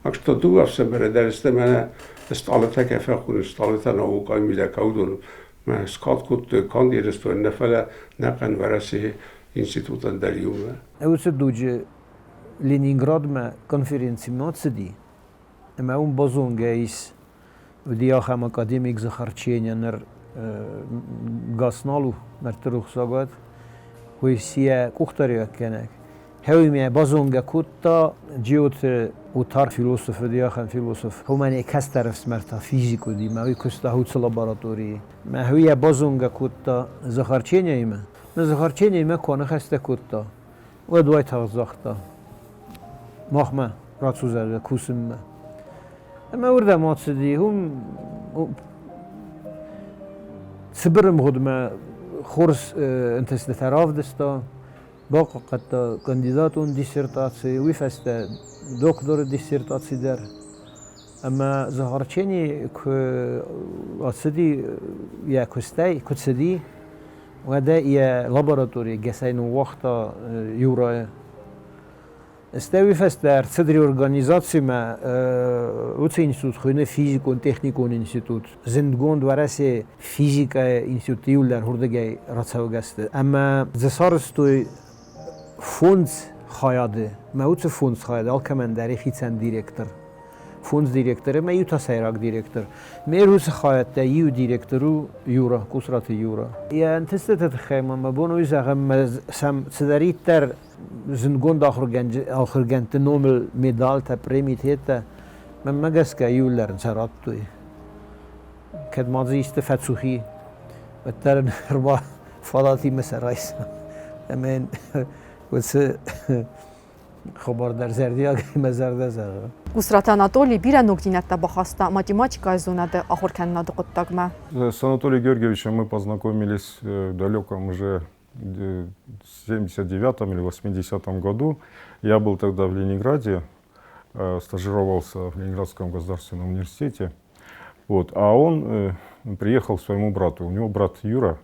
Так что дыууӕ ӕфсымӕры дӕр сты мӕнӕ стъалытӕ кӕй фӕхонынц, стъалытӕ наукӕйы мидӕг уыдон мӕ скад кодтой канд Ирыстоны нӕ, фӕлӕ нӕхъӕн Уӕрӕсейы институтӕн дӕр иумӕ. Уыцы дуджы Ленинградмӕ конференцимӕ цыди, ӕмӕ уым базонгӕ ис, уыди ахӕм академик Захарченя, ныр гас нал у, мӕрдты рухсаг уӕд, уый сийӕ къухдариуӕггӕнӕг. Хӕуимӕ базонгӕ кодта Джиоты Отар философ уыди, ахӕм философ. Уымӕн кӕстӕр ӕфсымӕр та физик уыди, мӕ уый куыста уыцы лабораторийы. Мӕ уый йӕ базонгӕ кодта Захарченяимӕ. Захарченяимӕ куы аныхӕстӕ кодта, уӕд уайтагъд загъта, махмӕ рацу, зӕгъгӕ, кусынмӕ. Ӕмӕ уырдӕм ацыди, уым цыбыр ӕмгъуыдмӕ хорз ӕнтыстытӕ равдыста, бахъахъхъӕдта кандидатон диссертаци, уый фӕстӕ докторы диссертаци дӕр. Ӕмӕ Захарчени куы ацыди йӕ куыстӕй, куы цыди, уӕдӕ йӕ лабораторийы гӕсӕй ныууагъта Юрайы. Стӕй уый фӕстӕ ӕрцыд реорганизацимӕ уыцы институт хуыйны физикон-техникон институт. Зындгонд Уӕрӕсе физикӕйы институты иуылдӕр уырдыгӕй рацӕугӕ сты. Ӕмӕ дзы сарӕзтой фондз хайады. Мӕ уыцы фондз хайады алкӕмӕн дӕр и хицӕн директор. Фондз директоры ӕмӕ иу та сӕйраг директор. Ме уыцы хайӕдтӕ иу директор у Юра, Къусраты Юра. Йӕ ӕнтыстыты тыххӕй ма мӕ бон уый зӕгъын, мӕ сӕм цыдӕриддӕр зындгонд ахуыргӕндты номыл медалтӕ, премитетӕ, мӕнмӕ гӕсгӕ иуылдӕр ын сӕ радтой. Кӕд ма дзы исты фӕцухи, уӕддӕр ын ӕрба фадатимӕ сӕ райса. Ӕмӕ йын уыцы хабар дӕр зӕрдиагӕй мӕ зӕрдӕ зӕгъы. Гусраты Анатолий бирӕ ногдзинӕдтӕ бахаста математикӕйы зонады ахуыркӕнынады хъуыддагмӕ. С Анатолием Георгиевичем мы познакомились в далеком уже 79 или 80 году. Я был тогда в Ленинграде, стажировался в Ленинградском государственном университете. Вот. А он приехал к своему брату. У него брат Юра,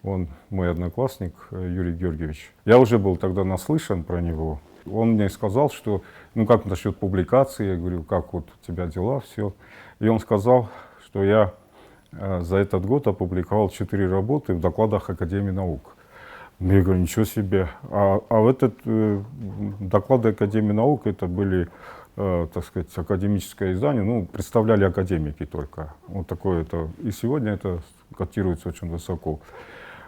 он мой одноклассник Юрий Георгиевич. Я уже был тогда наслышан про него. Он мне сказал, что, ну как насчет публикации, я говорю, как вот у тебя дела, все. И он сказал, что я за этот год опубликовал 4 работы в докладах Академии наук. Я говорю, ничего себе. А в этот доклады Академии наук это были, так сказать, академическое издание, ну, представляли академики только. Вот такое это. И сегодня это котируется очень высоко.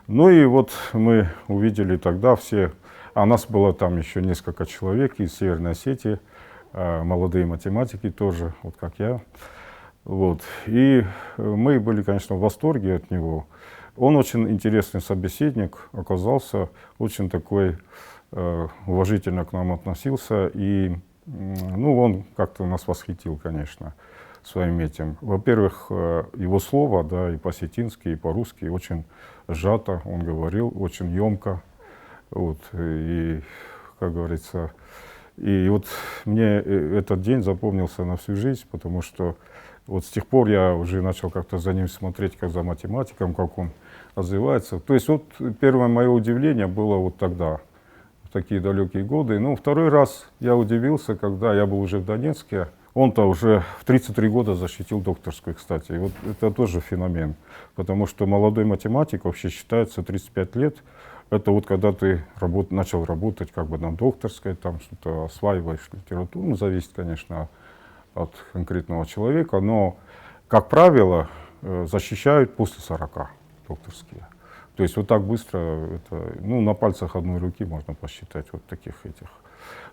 Ну и вот мы увидели тогда все, а нас было там еще несколько человек из Северной Осетии, молодые математики тоже, вот как я. Вот. И мы были, конечно, в восторге от него. Он очень интересный собеседник оказался, очень такой уважительно к нам относился. И ну, он как-то нас восхитил, конечно, своим этим. Во-первых, его слово, да, и по-осетински, и по-русски очень сжато он говорил, очень емко. Вот, и, как говорится, и вот мне этот день запомнился на всю жизнь, потому что вот с тех пор я уже начал как-то за ним смотреть, как за математиком, как он развивается. То есть вот первое мое удивление было вот тогда, в такие далекие годы. Ну, второй раз я удивился, когда я был уже в Донецке. Он-то уже в 33 года защитил докторскую, кстати. И вот это тоже феномен, потому что молодой математик вообще считается 35 лет. Это вот когда ты начал работать как бы на докторской, там что-то осваиваешь литературу, ну, зависит, конечно, от конкретного человека, но, как правило, защищают после 40 докторские. То есть вот так быстро, это, ну, на пальцах одной руки можно посчитать вот таких этих.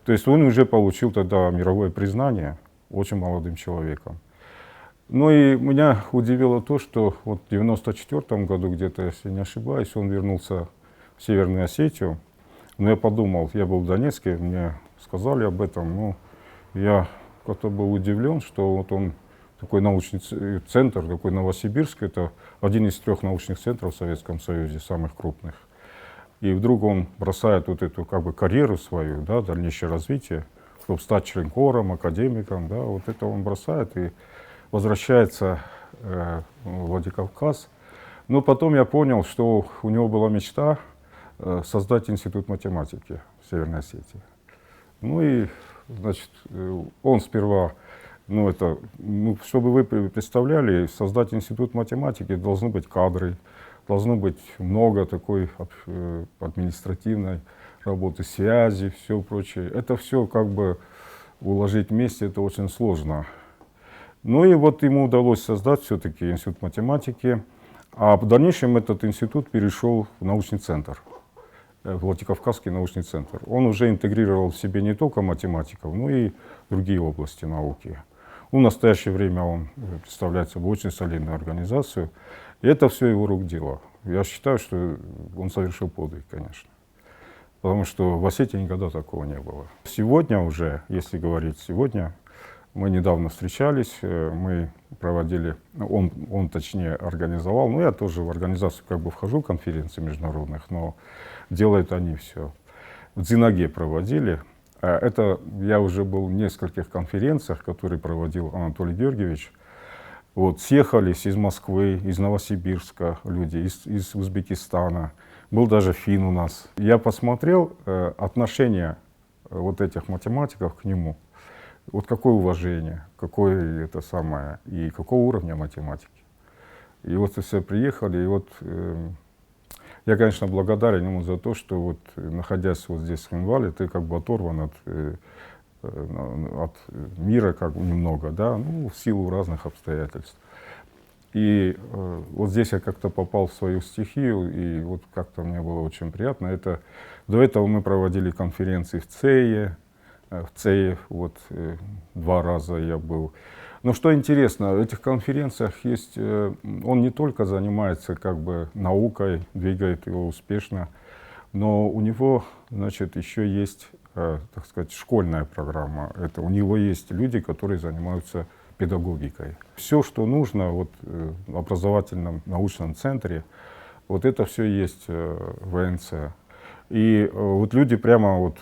То есть он уже получил тогда мировое признание очень молодым человеком. Ну и меня удивило то, что вот в 94 году где-то, если не ошибаюсь, он вернулся в Северную Осетию. Но я подумал, я был в Донецке, мне сказали об этом, но я как-то был удивлен, что вот он такой научный центр, такой Новосибирск, это один из 3 научных центров в Советском Союзе, самых крупных. И вдруг он бросает вот эту как бы карьеру свою, да, дальнейшее развитие, чтобы стать членкором, академиком, да, вот это он бросает и возвращается в Владикавказ. Но потом я понял, что у него была мечта создать институт математики в Северной Осетии. Ну и, значит, он сперва, ну это, ну, чтобы вы представляли, создать институт математики должны быть кадры, должно быть много такой административной работы, связи, все прочее. Это все как бы уложить вместе, это очень сложно. Ну и вот ему удалось создать все-таки институт математики, а в дальнейшем этот институт перешел в научный центр, Владикавказский научный центр. Он уже интегрировал в себе не только математиков, но и другие области науки. В настоящее время он представляет собой очень солидную организацию. И это все его рук дело. Я считаю, что он совершил подвиг, конечно. Потому что в Осетии никогда такого не было. Сегодня уже, если говорить сегодня, мы недавно встречались, мы проводили, он точнее организовал, ну я тоже в организацию как бы вхожу, конференции международных, но делают они все. В Дзинаге проводили. Это я уже был в нескольких конференциях, которые проводил Анатолий Георгиевич. Вот, съехались из Москвы, из Новосибирска люди, из Узбекистана. Был даже финн у нас. Я посмотрел отношение вот этих математиков к нему. Вот какое уважение, какое это самое, и какого уровня математики. И вот все приехали, и вот я, конечно, благодарен ему за то, что вот, находясь вот здесь в Цхинвале, ты как бы оторван от от мира как немного, да, ну, в силу разных обстоятельств. И вот здесь я как-то попал в свою стихию, и вот как-то мне было очень приятно. Это, до этого мы проводили конференции в ЦЕЕ, вот 2 раза я был. Но что интересно, в этих конференциях есть, он не только занимается как бы наукой, двигает его успешно, но у него, значит, еще есть, так сказать, школьная программа. Это у него есть люди, которые занимаются педагогикой. Все, что нужно вот, в образовательном научном центре, вот это все есть в ВНЦ. И вот люди прямо вот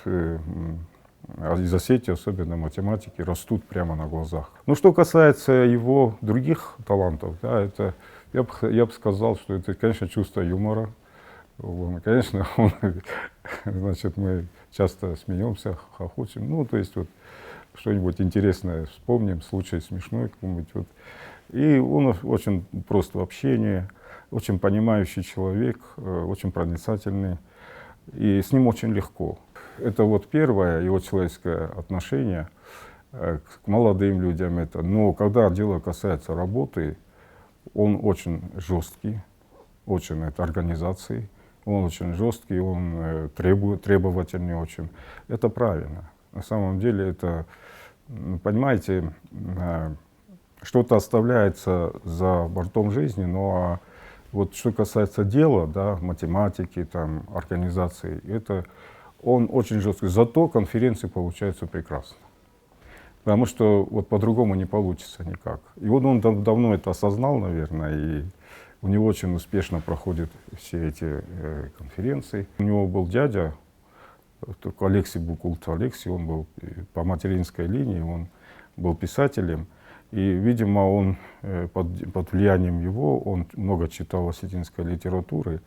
из Осетии, особенно математики, растут прямо на глазах. Ну, что касается его других талантов, да, это, я бы сказал, что это, конечно, чувство юмора. Он, конечно, значит, мы часто смеемся, хохочем. Ну, то есть вот что-нибудь интересное вспомним, случай смешной какой-нибудь. Вот. И он очень прост в общении, очень понимающий человек, очень проницательный. И с ним очень легко. Это вот первое его человеческое отношение к молодым людям. Это. Но когда дело касается работы, он очень жесткий, очень это организации, он очень жесткий, он требовательный очень. Это правильно. На самом деле это, понимаете, что-то оставляется за бортом жизни, но вот что касается дела, да, математики, там, организации, это он очень жесткий. Зато конференции получаются прекрасно. Потому что вот по-другому не получится никак. И вот он давно это осознал, наверное, и у него очень успешно проходят все эти конференции. У него был дядя, Алексей Букулт Алексей, он был по материнской линии, он был писателем. И, видимо, он под влиянием его, он много читал осетинской литературы.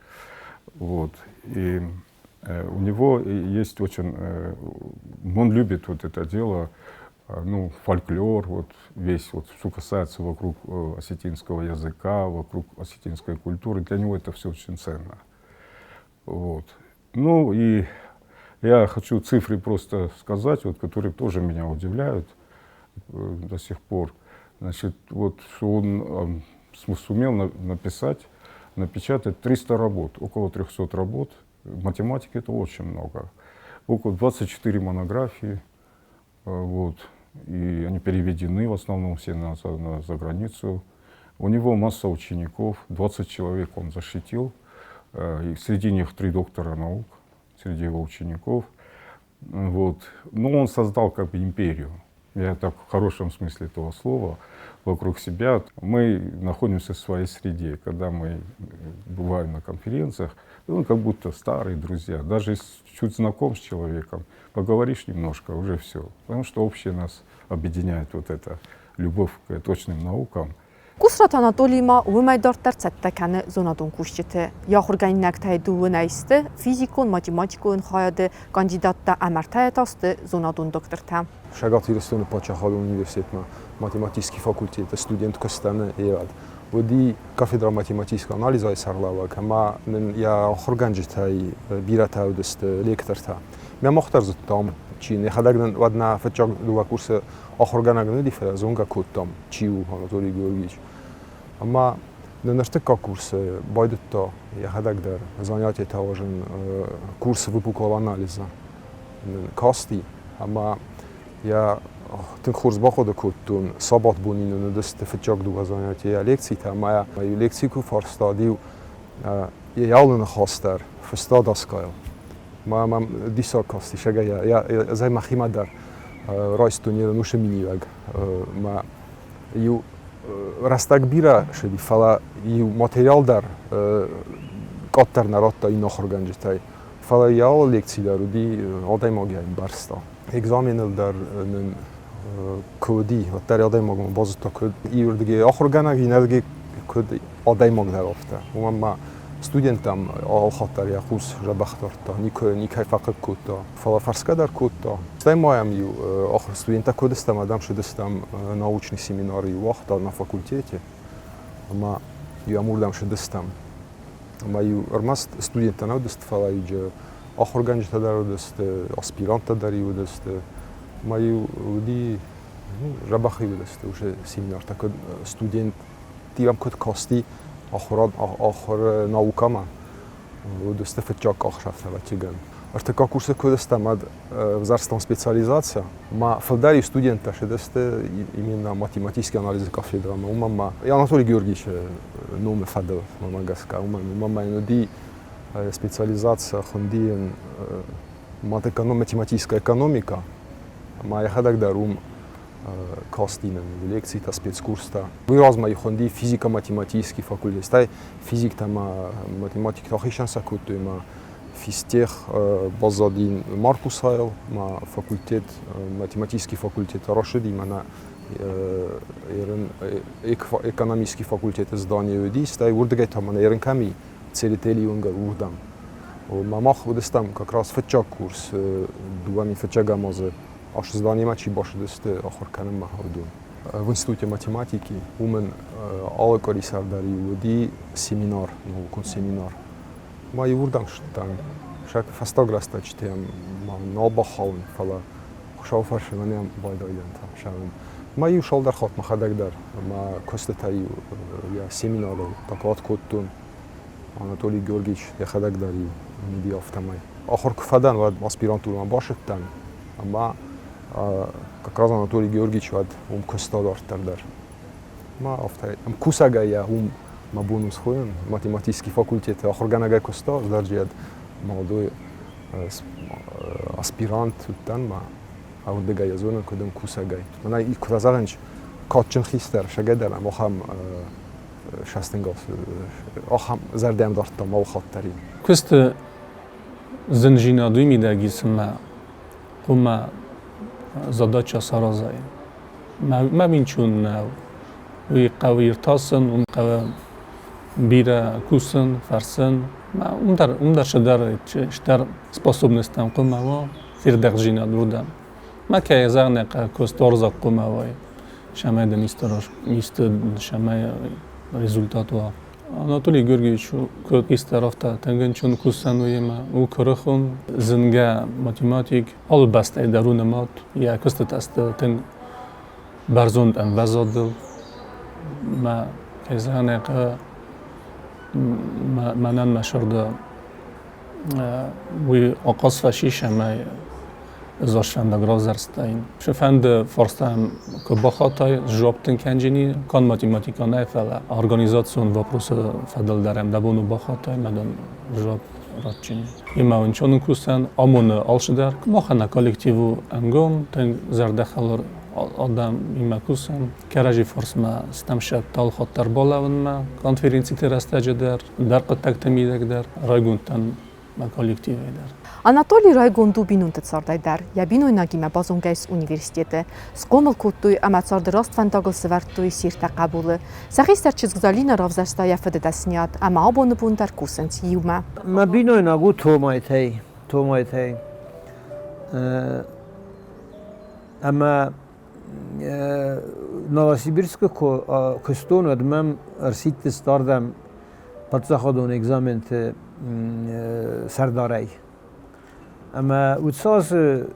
Вот. И у него есть очень... Он любит вот это дело, ну, фольклор, вот весь, вот, что касается вокруг осетинского языка, вокруг осетинской культуры. Для него это все очень ценно. Вот. Ну и я хочу цифры просто сказать, вот, которые тоже меня удивляют до сих пор. Значит, вот, что он сумел написать, напечатать 300 работ, около 300 работ. Математики это очень много. Около 24 монографии, вот, и они переведены в основном все на за границу. У него масса учеников, 20 человек он защитил, и среди них 3 доктора наук, среди его учеников. Вот. Но он создал как бы империю. Я так в хорошем смысле этого слова, вокруг себя. Мы находимся в своей среде. Когда мы бываем на конференциях, ну, как будто старые друзья. Даже если чуть знаком с человеком, поговоришь немножко, уже все. Потому что общее нас объединяет вот эта любовь к точным наукам. Къусраты Анатолий ма уымӕй дарддӕр цӕттӕ кӕны зонадон кусджыты. Йӕ ахуыргӕнинӕгтӕй дыууынӕй сты физикон-математикон хайады кандидаттӕ ӕмӕ ӕртӕйӕ та сты зонадон доктортӕ. Цӕгат Ирыстоны паддзахадон университетмӕ математический факультеты студент куы сдӕн, уӕд уыди кафедра математического анализайы сӕргълӕууӕг ӕмӕ нын йӕ ахуыргӕнджытӕй бирӕтӕ уыдысты лектортӕ. Мӕ мах дӕр зыдтам, чи нӕхӕдӕг нын уӕд нӕ фыццаг дыууӕ курсы ахуыргӕнӕг нын уыди, фӕлӕ зонгӕ кодтам, чи у Анатолий Георгиевич. Ӕмӕ нын ӕртыккаг курсы байдыдта йӕхӕдӕг дӕр занятиетӕ уазын курсы выпуклого анализа касти ӕмӕ йӕ тынг хорз бахъуыды кодтон, сабатбони нын уыдысты фыццаг дыууӕ занятийӕ лекцитӕ ӕмӕ иу лекци куы фарста, уӕд-иу йӕ алы ныхас дӕр фыста доскайыл. Мӕ мӕм диссаг касти, ӕз ӕй мӕхимӕ дӕр райстон йе нусы миниуӕг. Мӕ иу рӕстӕг бирӕ сыди, фӕлӕ иу материал дӕр къаддӕр нӕ радта иннӕ ахуыргӕнджытӕй. Фӕлӕ йӕ алы лекци дӕр уыди адӕймаг йӕ ӕмбӕрста. Экзаменыл дӕр нын куы уыди, уӕддӕр адӕймагмӕ базыдта, куыд иуырдыгӕй ахуыргӕнӕг, иннӕрдыгӕй куыд адӕймаг дӕр афтӕ. Уымӕн ма студенттӕм алхатт дӕр йӕ хъус дзӕбӕх дардта, никуы никӕй фӕхъыг кодта, фӕлӕ фӕрсгӕ дӕр кодта. Стӕй ма йӕм-иу ахуыр студенттӕ куы уыдыстӕм, адӕм цыдыстӕм научный семинар иу уагъта на факультете, ӕмӕ иу ӕм уырдӕм цыдыстӕм. Ӕмӕ-иу ӕрмӕст студенттӕ нӕ уыдысты, фӕлӕ-иу ахуыргӕнджытӕ дӕр уыдысты, аспиранттӕ дӕр-иу уыдысты. Ма-иу уыди, дзӕбӕх-иу уыдысты уыцы семинартӕ, куыд студенттимӕ куыд касти ахуырад, ахуыры наукӕмӕ, уыдысты фыццаг къахдзӕфтӕ, ӕвӕццӕгӕн. Ӕртыккаг курсы куы уыдыстӕм, уӕд ӕвзӕрстон специализаци. Ма фылдӕр студенттӕ сыдысты именно математический анализы кафедрӕмӕ. Уымӕн ма Анатолий Георгиевичы номы фӕдыл, мӕнмӕ гӕсгӕ, уымӕн уымӕн ма йын уыди специализация хуынди математическая экономика. Ӕмӕ йӕхӕдӕг дӕр уым касти нын лекцитӕ, спецкурстӕ. Уый размӕ хуынди физико-математический факультет. Стӕй физиктӕ ӕмӕ математиктӕ ахицӕн сӕ кодтой ӕмӕ физтех баззади Маркусайыл, ма факультет, математический факультет рашыди, мӕнӕ ерын экономический факультеты здание уыди, стӕй уырдыгӕй та мӕнӕ ерын кӕм и, Церетели уынгӕ уырдӕм. Ма мах уыдыстӕм как раз фыццаг курс, 2000 фыццӕгӕм азы ацы зданиемӕ чи бацыдысты ахуыр кӕнынмӕ, уыдон. В институте математики уымӕн алы къуыри сӕрдар-иу уыди семинар, наукон семинар. Ма иуырдӕм ссыдтӕн. Сӕ фӕстаг рӕстӕджытӕм ма нал бахауын, фӕлӕ Хуыцауы фӕрцы мӕнӕн байдайдӕнтӕ сӕвын. Ма иу цалдӕр хатт мӕхӕдӕг дӕр мӕ куыстытӕ-иу йӕ семинарыл доклад кодтон. Анатолий Георгиевич йӕхӕдӕг дӕр-иу уыди афтӕмӕй. Ахуыр куы фӕдӕн, уӕд аспирантурӕмӕ бацыдтӕн ӕмӕ как раз Анатолий Георгиевич уӕд уым куыста дарддӕр дӕр. Ма афтӕ ӕмкусӕгӕй йӕ уым мӕ бон у схонын, математический факультеты ахуыргӕнӕгӕй куыста, ӕз дӕр джиад молодой аспирант уыдтӕн ма ардыгӕй ӕз зонын, куыд ӕмкусӕгӕй. Мӕнӕ куы разӕгъын, кадджын хистӕр сӕгӕдӕр ӕм ахӕм сӕстынгас, ахӕм зӕрдӕм дардтам алхатт дӕр. Куысты зындзинад уый мидӕг и, цымӕ хъуамӕ задача саразай. Мӕ минчун нӕу. Уый хъӕуы иртасын, уым хъӕуы бирӕ кусын, фӕрсын. Уым дӕр, уым дӕр цыдӕр стӕр способносттӕм хъуамӕ уа, фердӕхдзинад уырдӕм. Мӕ кӕй зӕгъын ӕй куыст уарзаг хъуамӕ уай, цӕмӕй дын исты, исты цӕмӕй результат уа. Анатолий Георгиевич куыд хистӕр, афтӕ тынг кусӕн уыимӕ у куырыхон, зынгӕ математик, алы бӕстӕйы дӕр у нымад, йӕ куыстытӕ сты тынг бӕрзонд ӕмвӕзадыл. Мӕ, кӕй зӕгъын ӕй хъӕуы, мӕнӕн мӕ зӕрдӕ уый ахъаз фӕцис ӕмӕ ӕз фӕндаг равзӕрстаин. Цыфӕнды фарстайӕн куы бахатай, жуапп дын кӕнджыни, канд математикӕ нӕ, фӕлӕ организацион вопросы фӕдыл дӕр ӕм дӕ бон у бахатай, мӕ дын жуапп ратджыни. Имӕ уынчоны кусӕн амоны алцыдӕр. Махӕн нӕ коллектив у ӕнгом, тынг зӕрдӕхӕлар адӕм имӕ кусӕм. Кӕрӕдзи фарсмӕ стӕм сӕтты алхатт дӕр балӕууынмӕ, конференциты рӕстӕджы дӕр, ӕндӕр хъуыддӕгты мидӕг дӕр райгонд дӕн мӕ коллективӕй дӕр. Анатолий райгонд у бинонты цардӕй дӕр. Йӕ бинойнагимӕ базонгӕ ис университеты. Схъомыл кодтой ӕмӕ царды раст фӕндагыл сӕвӕрдтой се ртӕ хъӕбулы. Сӕ хистӕр чызг Залинӕ равзӕрста йӕ фыды дӕсниад ӕмӕ абоны бон дӕр кусынц иумӕ. Мӕ бинойнаг у Томайтӕй, Томайтӕй. Ӕмӕ Новосибирскы куы куыстон, уӕд мӕм ӕрсидтысты ардӕм паддзахадон экзаменты сӕрдарӕй. Ӕмӕ уыцы азы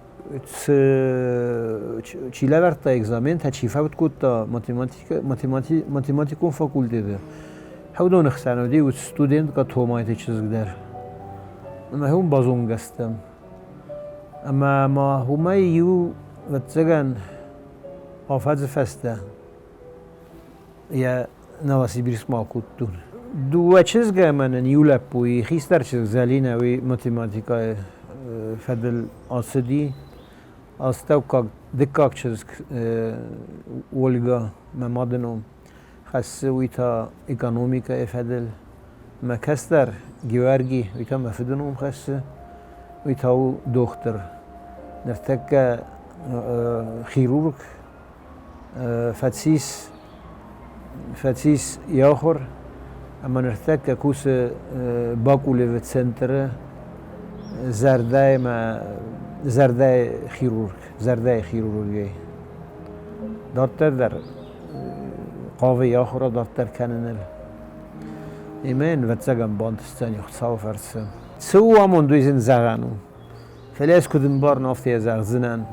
цы чи лӕвӕрдта экзаментӕ, чи фӕуд кодта математикон факультеты, уыдоны хсӕн уыди уыцы студенткӕ Томайты чызг дӕр. Ӕмӕ уым базонгӕ стӕм. Ӕмӕ ма уымӕй иу, ӕвӕццӕгӕн, афӕдзы фӕстӕ йӕ Новосибирскмӕ акодтон. Дыууӕ чызгы ӕмӕ нын иу лӕппуйы хистӕр чызг Зӕлинӕ, уый математикӕйы фӕдыл ацыди. Астӕуккаг дыккаг чызг Ольга, мӕ мады ном, хӕссы, уый та экономикӕйы фӕдыл. Мӕ кӕстӕр Геуӕрги, уый та мӕ фыды ном хӕссы, уый та у дохтыр. Ныртӕккӕ хирург фӕцис, фӕцис йӕ ахуыр ӕмӕ ныртӕккӕ кусы Бакулевы центры зӕрдӕимӕ, зӕрдӕйы хирург, зӕрдӕйы хирургӕй. Дарддӕр дӕр хъавы йӕ ахуыр адарддӕр кӕныныл. Ӕмӕ йын, ӕвӕццӕгӕн, бантысдзӕни Хуыцауы фӕрцы. Цы у амонд, уый зын зӕгъӕн у. Фӕлӕ ӕз куыд ӕмбарын, афтӕ йӕ зӕгъдзынӕн.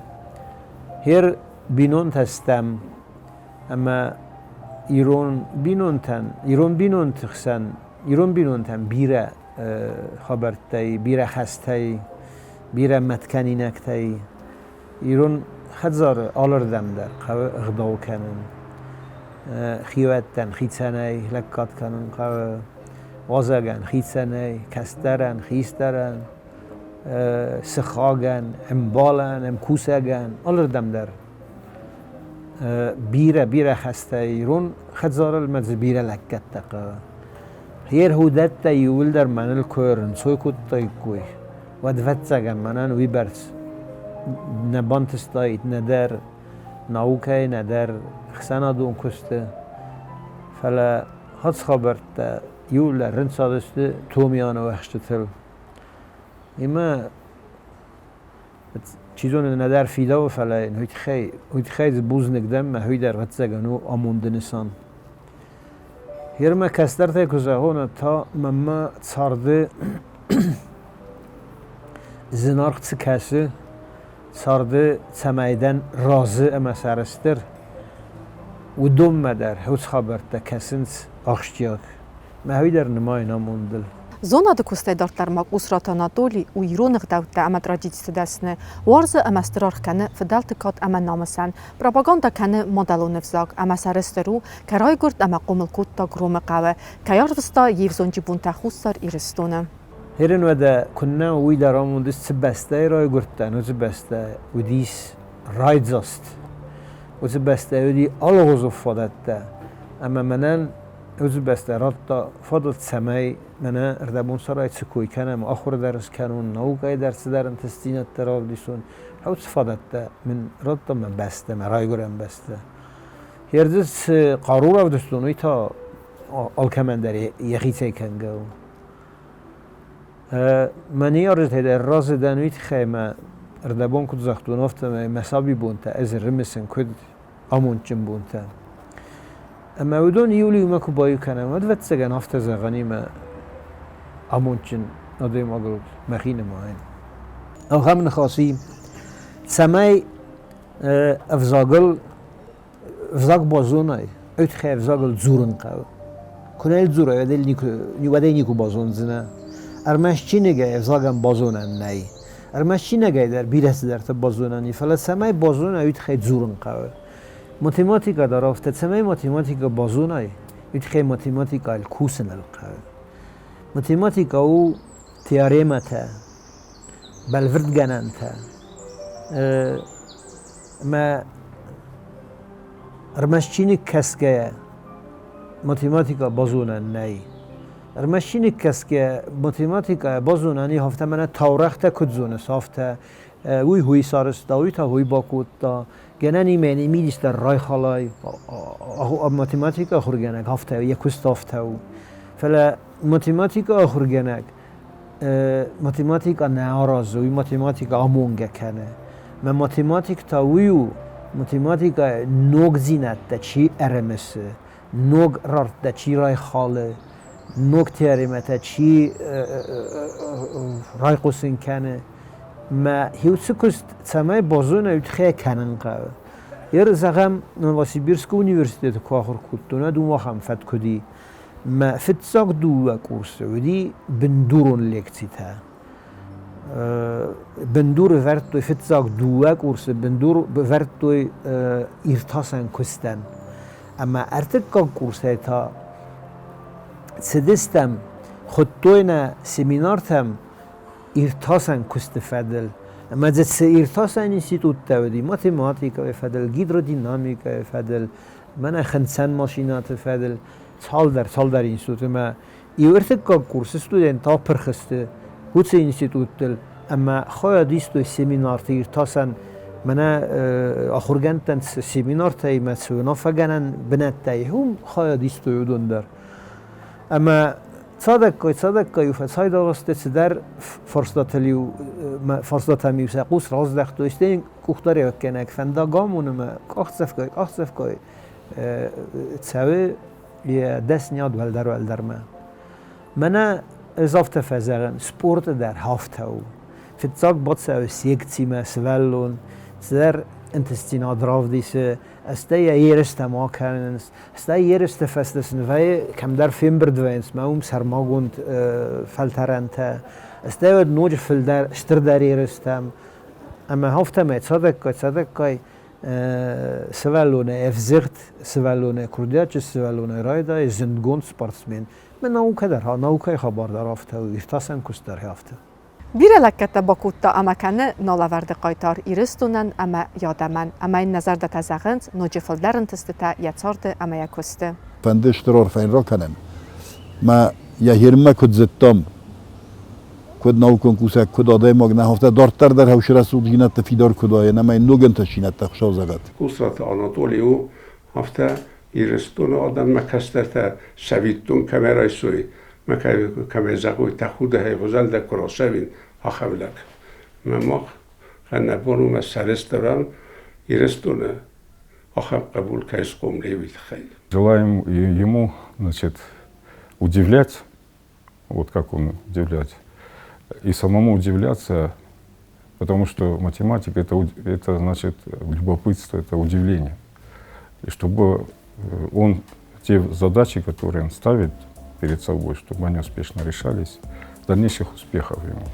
Гьер бинонтӕ стӕм, ӕмӕ ирон бинонтӕн, ирон бинонты хсӕн, ирон бинонтӕн бирӕ хабӕрттӕй, бирӕ хӕстӕй, бирӕ мӕткӕнинӕгтӕй. Ирон хӕдзары алырдӕм дӕр хъӕуы ӕгъдау кӕнын. Хиуӕттӕн хицӕнӕй лӕггад кӕнын хъӕуы, уазӕгӕн хицӕнӕй, кӕстӕрӕн, хистӕрӕн, сыхагӕн, ӕмбалӕн, ӕмкусӕгӕн, алырдӕм дӕр. Бирӕ, бирӕ хӕстӕ ирон хӕдзарыл мӕ дзы бирӕ лӕггӕдтӕ хъӕуы. Гъер уыдӕттӕ иууылдӕр мӕныл куы ӕрынцой кодтаиккой, уӕд, ӕвӕццӕгӕн, мӕнӕн уыйбӕрц нӕ бантыстаид нӕдӕр наукӕйы, нӕдӕр ӕхсӕнадон куысты. Фӕлӕ хӕц хабӕрттӕ иууылдӕр рынцадысты Томианы уӕхстытыл. Ӕмӕ чи зоны, нӕдӕр фидауы, фӕлӕ йын уый тыххӕй дзы бузныг дӕн, мӕ уый дӕр, ӕвӕццӕгӕн, у амонды нысан. Гъер мӕ кӕстӕртӕй куы зӕгъон, та мӕнмӕ царды зынаргъ цы кӕсы, царды цӕмӕй дӕн разы ӕмӕ сӕрыстыр, уыдонмӕ дӕр уыцы хабӕрттӕ кӕсынц ахсджиаг. Мӕ уый дӕр нымайын амондыл. Зонады куыстӕй дарддӕр ма Къусраты Анатоли у ирон ӕгъдӕуттӕ ӕмӕ традициты дӕсны, уарзы ӕмӕ стыр аргъ кӕны фыдӕлты кад ӕмӕ намысӕн, пропагандӕ кӕны мадӕлон ӕвзаг ӕмӕ сӕрыстыр у, кӕй райгуырд ӕмӕ хъомыл кодта Громы хъӕуы, кӕй арвыста йе взонджы бонтӕ Хуссар Ирыстоны. Ерын уӕдӕ куыннӕ уый дӕр амондыс, цы бӕстӕйы райгуырдтӕн, уыцы бӕстӕ уыдис райдзаст. Уыцы бӕстӕ уыди алыгъуызон фадӕттӕ. Ӕмӕ мӕнӕн уыцы бӕстӕ радта фадат, цӕмӕй мӕнӕ ӕрдӕбонсарӕй цы кой кӕнӕм, ахуыр дӕр скӕнон, наукӕйы дӕр цыдӕр ӕнтыстдзинӕдтӕ равдисон, уыцы фадӕттӕ мын радта мӕ бӕстӕ, мӕ райгуырӕн бӕстӕ. Ердзы цы хъару равдыстон, уый та алкӕмӕн дӕр йӕхицӕй кӕнгӕ у. Мӕ ныййарджытӕй дӕр разы дӕн уый тыххӕй, ӕмӕ ӕрдӕбон куыд загътон, афтӕмӕй мӕ сабибонтӕ ӕз ӕрымысын куыд амондджын бонтӕ. Ӕмӕ уыдон иу-иумӕ куы баиу кӕнӕм, уӕд, ӕвӕццӕгӕн, афтӕ зӕгъӕн и, мӕ амондджын адӕймагыл мӕхи нымайын. Ахӕм ныхас и, цӕмӕй ӕвзагыл ӕвзаг базонай, уый тыххӕй ӕвзагыл дзурын хъӕуы. Куы нӕ дзурай, уӕд уӕд ӕй никуы базондзынӕ. Ӕрмӕст чиныгӕй ӕвзагӕн базонӕн нӕй. Ӕрмӕст чиныгӕй дӕр бирӕ цыдӕртӕ базонӕн и, фӕлӕ цӕмӕй базонай, уый тыххӕй дзурын хъӕуы. Математикӕ дӕр афтӕ, цӕмӕй математикӕ базонай, уый тыххӕй математикӕйыл кусыныл хъӕуы. Математикӕ у теоремӕтӕ, бӕлвырдгӕнӕнтӕ. Ӕмӕ ӕрмӕст чиныг кӕсгӕйӕ математикӕ базонӕн нӕй. Ӕрмӕст чиныг кӕсгӕйӕ математикӕ базонӕн и, афтӕ мӕнӕ таурӕгътӕ куыд зоныс, афтӕ. Уый хуый сарӕзта, уый та хуый бакодта. Гӕнӕн и мӕнӕ мидис дӕр райхалай. Математикӕ ахуыргӕнӕг афтӕ, йӕ куыст афтӕ у. Фӕлӕ математикӕ ахуыргӕнӕг математикӕ нӕ аразы, уый математикӕ амонгӕ кӕны. Мӕ математик та уый у, математикӕйы ногдзинӕдтӕ чи ӕрымысы, ног рардтӕ чи райхалы, ног теоремӕтӕ чи райхъусын кӕны. Мӕ уыцы куыст цӕмӕй базона, уый тыххӕй кӕнын хъӕуы. Ер, зӕгъӕм, Новосибирскы университеты куы ахуыр кодтон, уӕд уым ахӕм фӕтк уыди. Мӕ фыццаг дыууӕ курсы уыди бындурон лекцитӕ. Бындур ӕвӕрдтой фыццаг дыууӕ курсы бындур ӕвӕрдтой иртасӕн куыстӕн. Ӕмӕ ӕртыккаг курсӕй та цыдыстӕм, хуыдтой нӕ семинартӕм иртасӕн куысты фӕдыл. Ӕмӕ дзы цы иртасӕн институттӕ уыди, математикӕйы фӕдыл, гидродинамикӕйы фӕдыл, мӕнӕ хынцӕн машинӕты фӕдыл, цалдӕр, цалдӕр институты ӕмӕ иу ӕртыккаг курсы студенттӕ апырх сты уыцы институттыл ӕмӕ хайад истой семинарты иртасӕн мӕнӕ ахуыргӕндтӕн цы семинартӕ ӕмӕ цы уынаффӕгӕнӕн бынӕттӕ уым хайад истой уыдон дӕр. Ӕмӕ цадӕггай, цадӕггай фӕцайдагъ сты цыдӕр фарстатыл-иу фарстатӕм-иу сӕ хъус раздӕхтой, стӕй къухдариуӕггӕнӕг фӕндагамонынмӕ къахдзӕфгай, къахдзӕфгай цӕуы йӕ дӕсниад уӕлдӕр-уӕлдӕрмӕ. Мӕнӕ ӕз афтӕ фӕзӕгъын, спорты дӕр афтӕ у. Фыццаг бацӕуы секцимӕ сывӕллон, цыдӕр ӕнтыстдзинад равдисы, стӕй йӕ ерыстӕм акӕнынц, стӕй ерысты фӕстӕ сын вӕййы кӕмдӕр фембырд вӕййынц мӕ уым сӕрмагонд фӕлтӕрӕнтӕ, стӕй уӕд ноджы фылдӕр, стырдӕр ерыстӕм. Ӕмӕ афтӕмӕй цадӕггай-цадӕггай сывӕллоны ӕвзыгъд сывӕллоны, курдиатджын сывӕллоны райдайы зындгонд спортсмен. Мӕ наукӕ дӕр, наукӕйы хабар дӕр афтӕ у, иртасӕн куыст дӕр афтӕ. Бирӕ лӕггӕдтӕ бакодта ӕмӕ кӕны налӕвӕрды хъайтар Ирыстонӕн ӕмӕ йӕ адӕмӕн, ӕмӕ йын нӕ зӕрдӕтӕ зӕгъынц ноджы фылдӕр ӕнтыстытӕ йӕ царды ӕмӕ йӕ куысты. Фӕнды стыр арфӕ йын ракӕнӕм. Мӕ йӕ хирмӕ куыд зыдтам, куыд наукон кусӕг, куыд адӕймаг нӕ афтӕ дарддӕр дӕр хӕусы рӕсугъддзинӕдты фидар куыд уа, ӕмӕ йын ног ӕнтыстдзинӕдтӕ Хуыцау зӕгъӕд. Кусаты Анатоли у афтӕ Ирыстоны адӕммӕ кӕстӕртӕ цӕвиттон кӕмӕ райсой, мӕ кӕмӕй зӕгъой, тӕхудӕгӕй хуызӕн лӕг куы рацӕуин, ахӕм лӕг. Мӕ мах ӕнӕбон у мӕ сӕрыстырӕн Ирыстоны ахӕм хъӕбул кӕй схъомыл, уый тыххӕй. Желаем ему, значит, удивлять, вот как он удивлять, и самому удивляться, потому что математика это значит любопытство, это удивление. И чтобы он те задачи, которые он ставит перед собой, чтобы они успешно решались, дальнейших успехов ему.